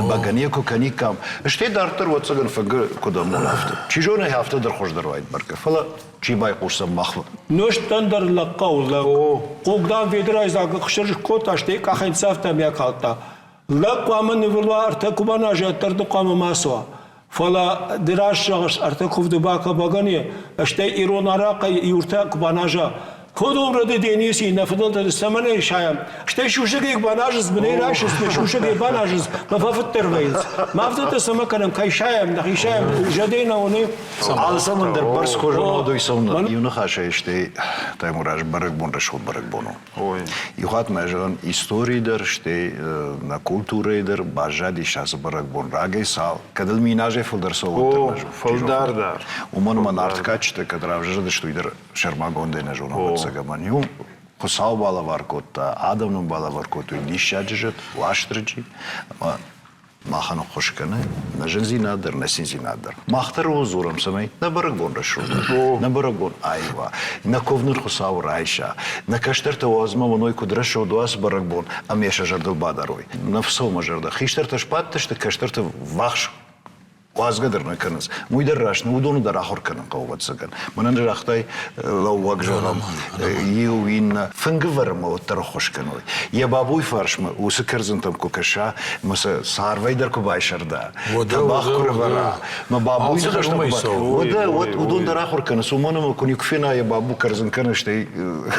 Speaker 1: бӕгӕны куы кӕниккам, стӕй дарддӕр уӕццӕгӕн фынгы куыд амоны афтӕ. Чи зоны, афтӕ дӕр хуыздӕр уаид бӕргӕ, фӕлӕ чи байхъусдзӕн махмӕ.
Speaker 4: Нозтӕн дӕр лӕг хъӕуы лӕг. Хъуг, дам, ведрайы дзаг ӕхсыр скодта, стӕй къахӕй цӕфтӕм йӕ калдта. Лӕг хъуамӕ нывыл уа, ӕртӕ куы баназа, ӕддӕр ды хъуамӕ ма цуа. Фӕлӕ ды раст зӕгъыс, ӕртӕ куывды бакӕ бӕгӕны, стӕй ирон арахъӕй иуртӕ куы баназа. Кодон роды Дениси нӕ фыдӕлтӕ цӕмӕн ӕй сайӕм? Стӕй сусӕгӕй куы баназынц, бынӕй райсынц, нӕ сусӕгӕй баназынц, мӕ фӕфыддӕр вӕййынц. Ма афтӕтӕ цӕмӕ кӕнӕм, кӕй сайӕм, нӕхи сайӕм, зӕдӕй нӕ уыны.
Speaker 1: Алцӕмӕн дӕр бӕрц хуызӕн цӕуын. Иу ныхасӕй стӕй Таймураз бӕрӕгбон рӕсугъд бӕрӕгбон у. Иу хатт ма зӕгъын, историйы дӕр, стӕй нӕ культурӕйы дӕр баззадис ацы бӕрӕгбон рагӕй цал, кӕд ыл миназӕй фылдӕр цӕуы, уӕддӕр нӕ зоны.
Speaker 2: Фылдӕр дӕр.
Speaker 1: Уымӕн ӕмӕ нарты кадджытӕ кӕд равзӕрдысты, уый дӕр сӕрмагондӕй нӕ зонӕм, ӕвӕццӕгӕн. Иу Хуыцау балӕвар кодта, адӕм нын балӕвар кодтой диссаджы зӕд, Уастырджи, ӕмӕ махӕн ӕххуыс кӕны нӕ зындзинад дӕр, нӕ циндзинад дӕр. Мах дӕр ууыл дзурӕм, цӕмӕй нӕ бӕрӕгбон рӕсугъд нӕ бӕрӕгбон аива, нӕ куывд Хуыцау райса, нӕ кӕстӕртӕ уадзмӕ уыной, куыд рӕсугъд у ацы бӕрӕгбон ӕмӕ йӕ сӕ зӕрдыл бадарой. Нӕ фсӕумӕ зӕрдӕ. Хистӕртӕ сбадтысты, кӕстӕрты ввахс уадзгӕ дӕр нӕ кӕнынц. Уый дӕр раст, уыдоны дӕр ахуыр кӕнын хъӕуы, ӕвӕццӕгӕн. Мӕнӕн загътай, лӕууӕг зӕгъӕм, иу иннӕ фынгы вӕрынмӕ уӕддӕр ӕххуыс кӕной. Йӕ бабуйы фарсмӕ уыцы кӕрдзынтӕм куы кӕса, ӕмӕ сӕ царвӕй дӕр куы байсӕрда, тӕбӕгъ куы рывӕра, мӕ бабуйы ныхӕстӕ куы уӕдӕ уӕд уыдон дӕр ахуыр кӕнынц, уымӕн ӕмӕ куы никуы фена йӕ бабу кӕрдзын кӕны, стӕй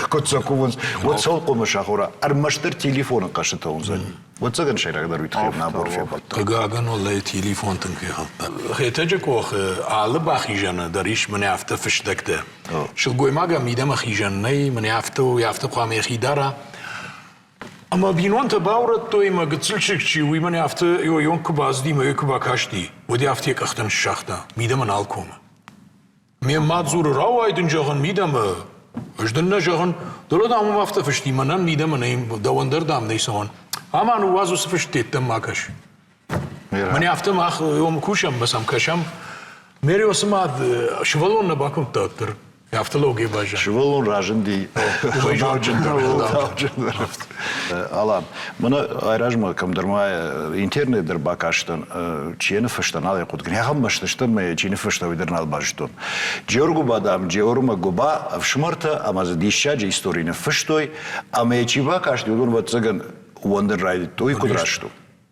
Speaker 1: куыд сӕ кувынц, уӕд цӕуыл хъуамӕ сахура? Ӕрмӕстдӕр телефоны хъӕстытӕ уындзӕни. Ӕвӕццӕгӕн сӕйрагдӕр уый тыххӕй набор фембӕлдтӕ.
Speaker 3: Хъыгагӕн, уӕллӕй телефон тынг фехӕлдта. Хетӕджы къохы алы бахизӕны дӕр ис мӕнӕ афтӕ фыстӕгтӕ. Сылгоймагӕн мидӕмӕ хизӕн нӕй, мӕнӕ афтӕ у, афтӕ хъуамӕ йӕхи дара. Ӕмӕ бинонтӕ баурӕдтой, мӕ гыццыл чызг чи, уый мӕнӕ афтӕ йойонг куы бацыди, мӕ йой куы бакасти, уӕд афтӕ йӕ къӕхтӕ ныссагъта, мидӕмӕ нал комы. Ме мад дзуры, рауай дын, зӕгъын, мидӕмӕ. Ӕз дын нӕ зӕгъын, дӕлӕ, дам, уым афтӕ фысти, мӕнӕн мидӕмӕ нӕй, дӕуӕн дӕр, дам, нӕй цӕуӕн. Ӕмӕ ныууадз уыцы фыст, деттӕм ма кӕс. Мӕнӕ афтӕ мах уым кусӕм, ӕмӕ сӕм кӕсӕм. Мериосы мад сывӕллон нӕ бакуымдта уӕддӕр. Афтӕ лӕугӕ баззад.
Speaker 1: Сывӕллон разынди ӕгъдауджындӕр. Алан, мӕнӕ айразмӕ кӕмдӕр ма интернет дӕр бакастӕн, чи йӕ ныффыста, нал ӕй хъуыды кӕнын. Ахӕм мӕсты стӕм, ӕмӕ чи ныффыста, уый дӕр нал базыдтон. Джеоргуыба, дам, Джеормӕ Гуыба ӕфсымӕртӕ ӕмӕ дзы диссаджы истори ныффыстой, ӕмӕ йӕ чи бакасти, уыдон, ӕвӕццӕгӕн, уӕндын райдыдтой, куыд раст у.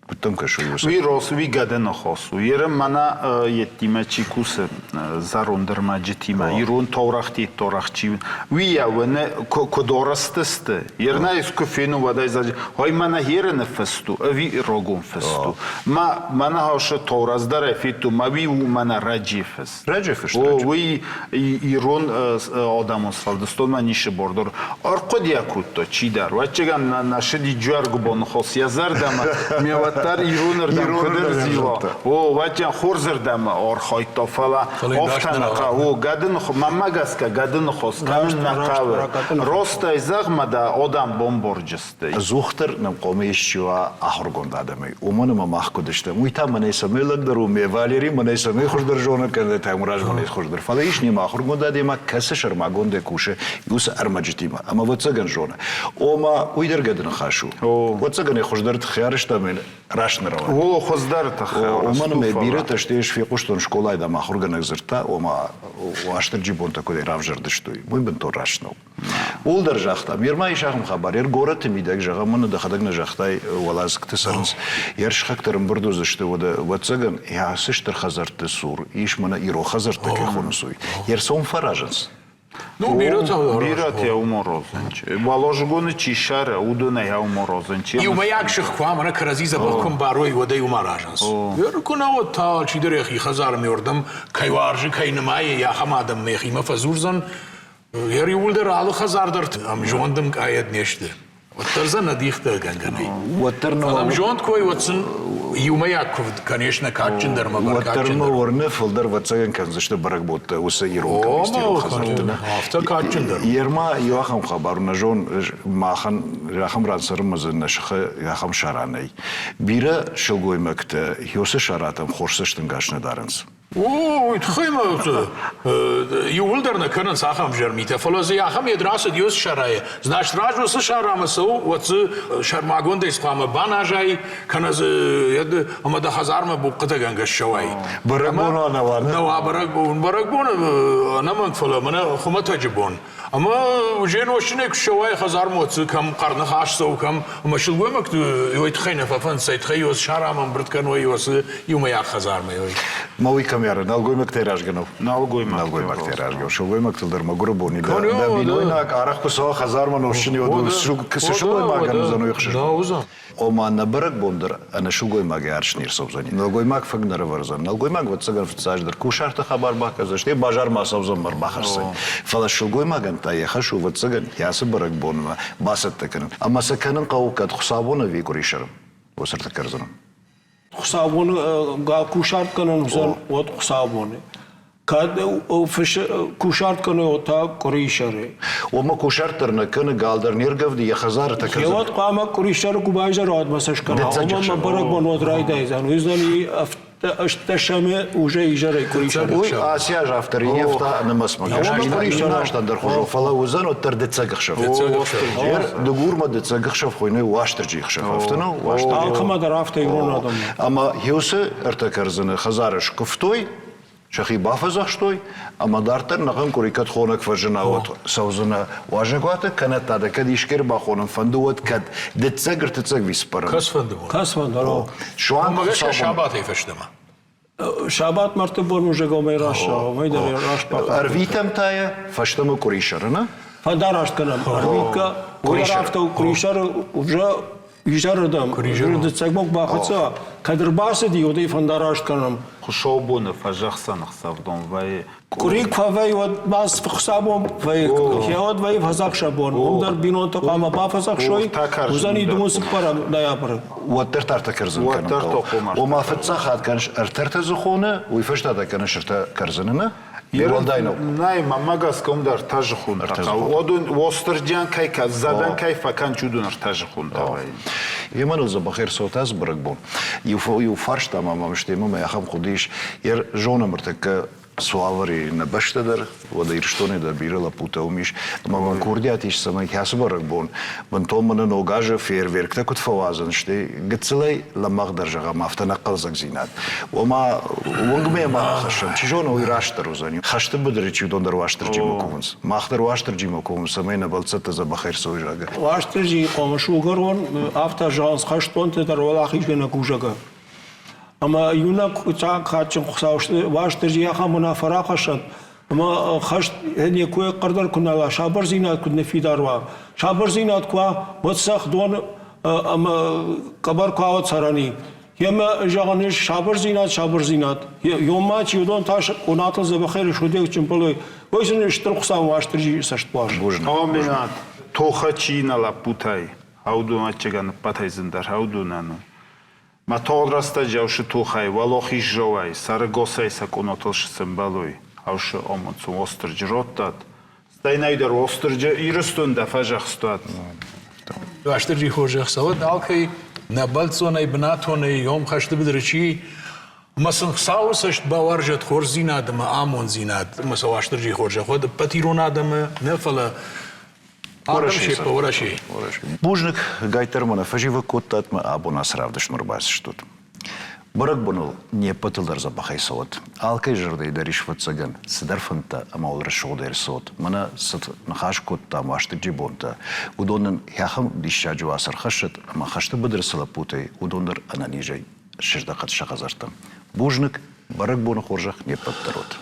Speaker 1: Куыд дӕм кӕсы уый?
Speaker 2: Уый рос, уый гӕды ныхос у. Еры мӕнӕ йедтимӕ чи кусы, зӕронд ӕрмӕджытимӕ, ирон таурӕгъти таурӕгъ чи уый йӕ уыны, куыд орӕстысты. Ернӕ искуы фены, уӕд ӕй зӕгъы, ой, мӕнӕ еры ныффыст у, ӕви рогон фыст у. Мӕ мӕнӕ хаусы таурӕгъ дӕр ӕй федтон, мӕ уый у мӕнӕ раджы фыст.
Speaker 1: Раджы фыст.
Speaker 2: О, уый ирон адӕмон сфӕлдыстонмӕ ницы бордор. Ӕрхъуыдыйӕ кодта чидӕр. Уӕдчегӕн нӕ сыди Джуаргуыбоны хос йӕ зӕрдӕмӕ, ме уӕддӕр иронырдӕм куыд ӕрзила. О, уӕдчен хорзырдӕм архайдта, фӕлӕ афтӕ нӕ хъӕуы. О, гӕды мӕнмӕ гӕсгӕ гӕды ныхос кӕнын нӕ хъӕуы. Ростӕй зӕгъ мӕ дӕ адӕм бомборджы сты.
Speaker 1: Ӕдзухдӕр нӕм хъуамӕ исчи уа ахуыргонд адӕмӕй. Уымӕн ӕмӕ мах куыд стӕм, уый та мӕнӕй цӕмӕй лӕгдӕр у, ме Валери мӕнӕй цӕмӕй хуыздӕр зоны, кӕнӕ Таймураз мӕнӕй хуыздӕр. Фӕлӕ ис немӕ ахуыргонд адӕймаг, кӕцы сӕрмагондӕй кусы уыцы ӕрмӕджытимӕ ӕмӕ ӕвӕццӕгӕн зоны. Ома, уый дӕр гӕды ныхас у. Ӕвӕццӕгӕн ӕй хуыздӕр тыххӕй арӕзта ӕмӕ раст нӕ рауад.
Speaker 2: О, хуыздӕр тыххӕй
Speaker 1: Уымӕн ӕмӕ бирӕтӕ стӕй ӕз фехъуыстон скъолайы дам ахуыргӕнӕг дзырдта, ома Уастырджи бонтӕ куыдӕй равзӕрдысты, уый бынтон раст нӕу. Ууыл дӕр загъта, ме ис ахӕм хабар, йӕ горӕты мидӕг, зӕгъӕм, мӕнӕ дӕхӕдӕг нӕ загътай, уӕладзыгты цӕрынц, йӕ сыхӕгтӕ ӕрӕмбырд уыдзысты, уӕдӕ, ӕвӕццӕгӕн, йӕ ацы стыр хӕдзӕртты цур ис мӕнӕ ирон хӕдзӕрттӕ кӕй хонынц, уый. Йе рцом фӕразынц.
Speaker 3: Ну, бирӕтӕ
Speaker 2: Бирӕтӕ уморозынч. Уӕлозгоны чи ссары, уыдонӕй ауморозынч.
Speaker 3: Иумӕйаг сых куы ӕмӕ кӕрӕдзи дзӕбӕх куы ӕмбарой, уӕд ӕй уым аразынц. Куы нӕ уӕд та чидӕр йӕхи хӕдзармӕ уырдӕм кӕй уарзы, кӕй нымайы, ахӕм адӕммӕ йӕхимӕ фӕдзурдзӕн, Йӕ иууылдӕр алы хӕдзар дӕр ӕмзонд ӕмкъайад не сты. Уӕддӕр дзы нӕ дихтӕ гӕнгӕ нӕй.
Speaker 1: Уӕддӕр нӕ
Speaker 3: Фӕлӕ зонд кой, уӕд сын иумӕйаг куывд, конечно, кадджындӕр ӕмӕ
Speaker 1: Уӕддӕр мӕ
Speaker 3: бӕркадджындӕр.
Speaker 1: уырны, фылдӕр ӕвӕццӕгӕн кӕндзысты бӕрӕгбонтӕ уыцы ирон комиссийы
Speaker 3: О,
Speaker 1: хӕдзӕртты. нӕ?
Speaker 3: Афтӕ кадджындӕр.
Speaker 1: Ерма иу ахӕм хабар нӕ зон, махӕн ахӕм ран цӕрынмӕ дзы нӕ сыхы ахӕм сара нӕй. Бирӕ сылгоймӕгтӕ Хёсы саратӕм хорз цӕстӕнгас нӕ дарынц.
Speaker 3: О, уый тыххӕй ма иууылдӕр нӕ кӕнынц ахӕм взӕр митӕ, фӕлӕ дзы ахӕм йед рацыд уыцы сарайы. Значит, раз уыцы сарамӕ цӕуы, уӕд дзы сӕрмагондӕй хъуамӕ баназай, кӕнӕ дзы ӕмӕ дӕ хӕдзармӕ бухъхъытӕгӕнгӕ ссӕуай.
Speaker 1: Бӕрӕгбон нӕ уа,
Speaker 3: нӕ уа бӕрӕгбон, бӕрӕгбон ӕнӕмӕнг, фӕлӕ мӕнӕ хуымӕтӕджы бон. Ӕмӕ уже нозтджынӕй куы ссӕуай хӕдзармӕ, уӕд дзы кӕм хъӕрныхас цӕуы, кӕм ӕмӕ сылгоймӕгты уый тыххӕй нӕ фӕфӕнды, цӕй тыххӕй уӕ сарамӕ ӕмбырд кӕной, уӕ иумӕйаг хӕдзармӕ. Ой.
Speaker 1: Ма уый кӕм ӕры? Нӕлгоймӕгтӕй рӕзгӕ нӕу?
Speaker 2: Нӕлгоймӕгтӕй
Speaker 1: рӕзгӕ. Сылгоймӕгтыл дӕр мӕгуыры бон и. Дӕ бинойнаг арӕх куы цӕуа хӕдзармӕ нозтджын, цы сылгоймагӕн уыдзӕн, уый ӕхсызгон. Ома нӕ бӕрӕгбон дӕр ӕнӕ сылгоймагӕй арс не рцӕудзӕни. Нӕлгоймаг фынг нӕ рӕвӕрдзӕн. Нӕлгоймаг, ӕвӕццӕгӕн, фыццаджыдӕр кусарты хабар бакӕндзӕн, стӕй базармӕ ацӕудзӕн ӕмӕ ӕрбахӕсдзӕн. Фӕлӕ сылгоймагӕн та йӕ хӕс у, ӕвӕццӕгӕн, йӕ ацы бӕрӕгбонмӕ бацӕттӕ кӕнын. Ӕмӕ сӕ кӕнын хъӕуы кӕд хуыцаубон ӕви къуырисӕры? Уыцы ӕртӕ кӕрдзыны.
Speaker 4: Хуыцаубоны гал кусарт кӕнын уыдзӕн, уӕд хуыцаубоны. Кӕд кусарт кӕны, уӕд та къуырисӕры.
Speaker 1: Уымӕ кусарт дӕр нӕ кӕны, гал дӕр не ргӕвды, йӕ хӕдзары та кӕны.
Speaker 4: Уӕд хъуамӕ къуырисӕры куы байзӕра, уӕд мӕ сӕ скӕна. Уымӕн мӕ бӕрӕгбон уӕд райдайдзӕн. Уыдзӕни ӕстдӕсӕмы уже изӕрӕй къуырисӕры.
Speaker 1: Уый ацы аз автор ӕфта нымӕцмӕ гӕсгӕ. Иннӕ азтӕн дӕр хуызон, фӕлӕ уыдзӕн уӕддӕр дыццӕг ӕхсӕв. Дыгурмӕ дыццӕг ӕхсӕв хуыйны Уастырджийы ӕхсӕв. Афтӕ нӕу? Уастырджи.
Speaker 4: Алкӕмӕ дӕр афтӕ ирон адӕммӕ.
Speaker 1: Ӕмӕ уыцы ӕртӕ кӕрдзыны хӕдзары скуывтой, сӕхи бафӕдзӕхстой ӕмӕ дарддӕр нӕхъӕн къуыри кӕд хонӕг фӕзына, уӕд цӕудзынӕ уазӕгуаты, кӕнӕ та дӕ кӕд искӕй ӕрбахонын фӕнды, уӕд кӕд дыццӕг, ӕртыццӕг виспӕрӕн.
Speaker 3: Кӕцфӕнды бон.
Speaker 4: Кӕцфӕнды,
Speaker 1: Суанг
Speaker 3: гӕсгӕ сабатӕй фӕстӕмӕ.
Speaker 4: Сабат мӕрдты бон узӕгомӕй рассӕуы, дӕр раст
Speaker 1: Ӕрвитӕм та йӕ фӕстӕмӕ къуырисӕры, нӕ?
Speaker 4: Фӕндараст кӕнӕм. Ӕрвитгӕ, уый афтӕ къуырисӕры уже изӕрырдӕм, дыццӕгмӕ куы бахӕццӕ, кӕд ӕрбацыди, уӕд ӕй фӕндараст кӕнӕм.
Speaker 2: Хуыцаубоны фӕзӕхсӕн ӕхсӕвдон вӕййы.
Speaker 4: Къуыри куы фӕвӕййы, уӕд ма хуыцаубон вӕййы, уӕд вӕййы фӕдзӕхсӕн бон. Уым дӕр бинонтӕ хъуамӕ бафӕдзӕхсой, уыдзӕни дыууын цыппӕрӕм ноябры.
Speaker 1: Уӕддӕр та ӕртӕ кӕрдзын кӕнын хъӕуы. Ома фыццаг хатт кӕныс ӕртӕ дзыхоны, уый фӕстӕ та кӕныс ӕртӕ кӕрдзыны, нӕ? Уӕлдай нӕу.
Speaker 2: Нӕй, мӕнмӕ гӕсгӕ уым дӕр ӕртӕ зыхонтӕ хъӕуы. Уыдон Уостырджиан кӕй зӕдӕн кӕй фӕкӕнч, уыдон ӕртӕ зыхонтӕ вӕййынц.
Speaker 1: Емӕ ныл дзӕбӕх ӕрцӕуы ацы бӕрӕгбон. Иу фарста ма мӕм сты, ӕмӕ мӕ ахӕм хъуыды ис. Йӕ зонӕм ӕртӕккӕ цы уавӕры нӕ бӕстӕ дӕр, уӕдӕ Ирыстоны дӕр бирӕ лӕппутӕ уым ис. Ӕмӕ мӕм курдиат ис, цӕмӕй кӕцы бӕрӕгбон бынтон мӕнӕ ног азы фейерверктӕ куыд фӕуадзынц, стӕй гыццылӕй лӕмӕгъдӕр зӕгъӕм, афтӕ нӕ хъӕлдзӕгдзинад. Ома уынгмӕ ма ахӕссӕм, чи зоны, уый растдӕр уыдзӕни. Хӕсты быдыры чи уыдон дӕр Уастырджимӕ кувынц. Мах дӕр Уастырджимӕ кувӕм, цӕмӕй нӕ бӕлццӕттӕ дзӕбӕх ӕрцӕуой, зӕгъгӕ.
Speaker 4: Уастырджийы хъомыс угӕрон, афтӕ зӕгъынц хӕстонтӕ дӕр уӕлахизгӕнӕг у, зӕгъгӕ. Ӕмӕ иунӕг кадджын Хуыцау Уастырджи ахӕм уынаффӕ рахӕссӕд, ӕмӕ хӕст не куы хъӕрдӕр куы нӕ уа, сабырдзинад куыд ныффидар уа. Сабырдзинад куы уа, уӕд цӕх дон ӕмӕ къӕбӕр куы уа цӕрӕни. Емӕ зӕгъӕн ис сабырдзинад, сабырдзинад. Ёмӕ чи уыдон та къонатыл дзӕбӕхӕй рысудӕг чымпылой, уый сын стыр Хуыцау Уастырджи цӕст уарзы.
Speaker 2: Аминат, тохы чи нӕ лӕппутӕй, аудон ӕччегӕн ӕппӕтӕй зындӕр аудонӕн у. Мӕ тагъд рӕстӕджы ӕвсы тохӕй, уӕлахиззауӕй, сӕрыгасӕй сӕ къонатыл сӕмбӕлой, ӕвсы амондцон Уастырджи раттӕд. Стӕй нӕй дӕр Уастырджи Ирыстон дӕ фӕзӕхстуат.
Speaker 3: Уастырджи хорзӕх цӕуӕд алкӕй, нӕ бӕлццонӕй, бынатонӕй, ом хӕсты быдыры чи, ӕмӕ сын Хуыцауы цӕст бауарзӕд хорздзинад ӕмӕ амонддзинад, ӕмӕ сӕ Уастырджи хорзӕх уӕд ӕппӕт ирон адӕмы нӕ, фӕлӕ Уӕрӕсе.
Speaker 1: Бузныг, гайттӕр мӕ нӕ фӕзивӕг кодтат, мӕ абон ацы равдыстмӕ ӕрбацыдыстут. Бӕрӕгбоныл не ппӕтыл дӕр дзӕбӕхӕй цӕуӕд. Алкӕй зӕрдӕйы дӕр ис фӕццӕгӕн цыдӕр фӕндтӕ ӕмӕ уыл рӕсугъдӕй ӕрцӕуӕд. Мӕнӕ цы ныхас кодтам Уастырджи бонтӕ, уыдон нын ахӕм диссаджы уац ӕрхӕссӕд ӕмӕ хӕсты быдыры цы лӕппутӕй, уыдон дӕр ӕнӕнизӕй сыздӕхӕд сӕ хӕдзӕрттӕм. Бузныг, бӕрӕгбоны хорзӕх не ппӕт дӕр уӕд.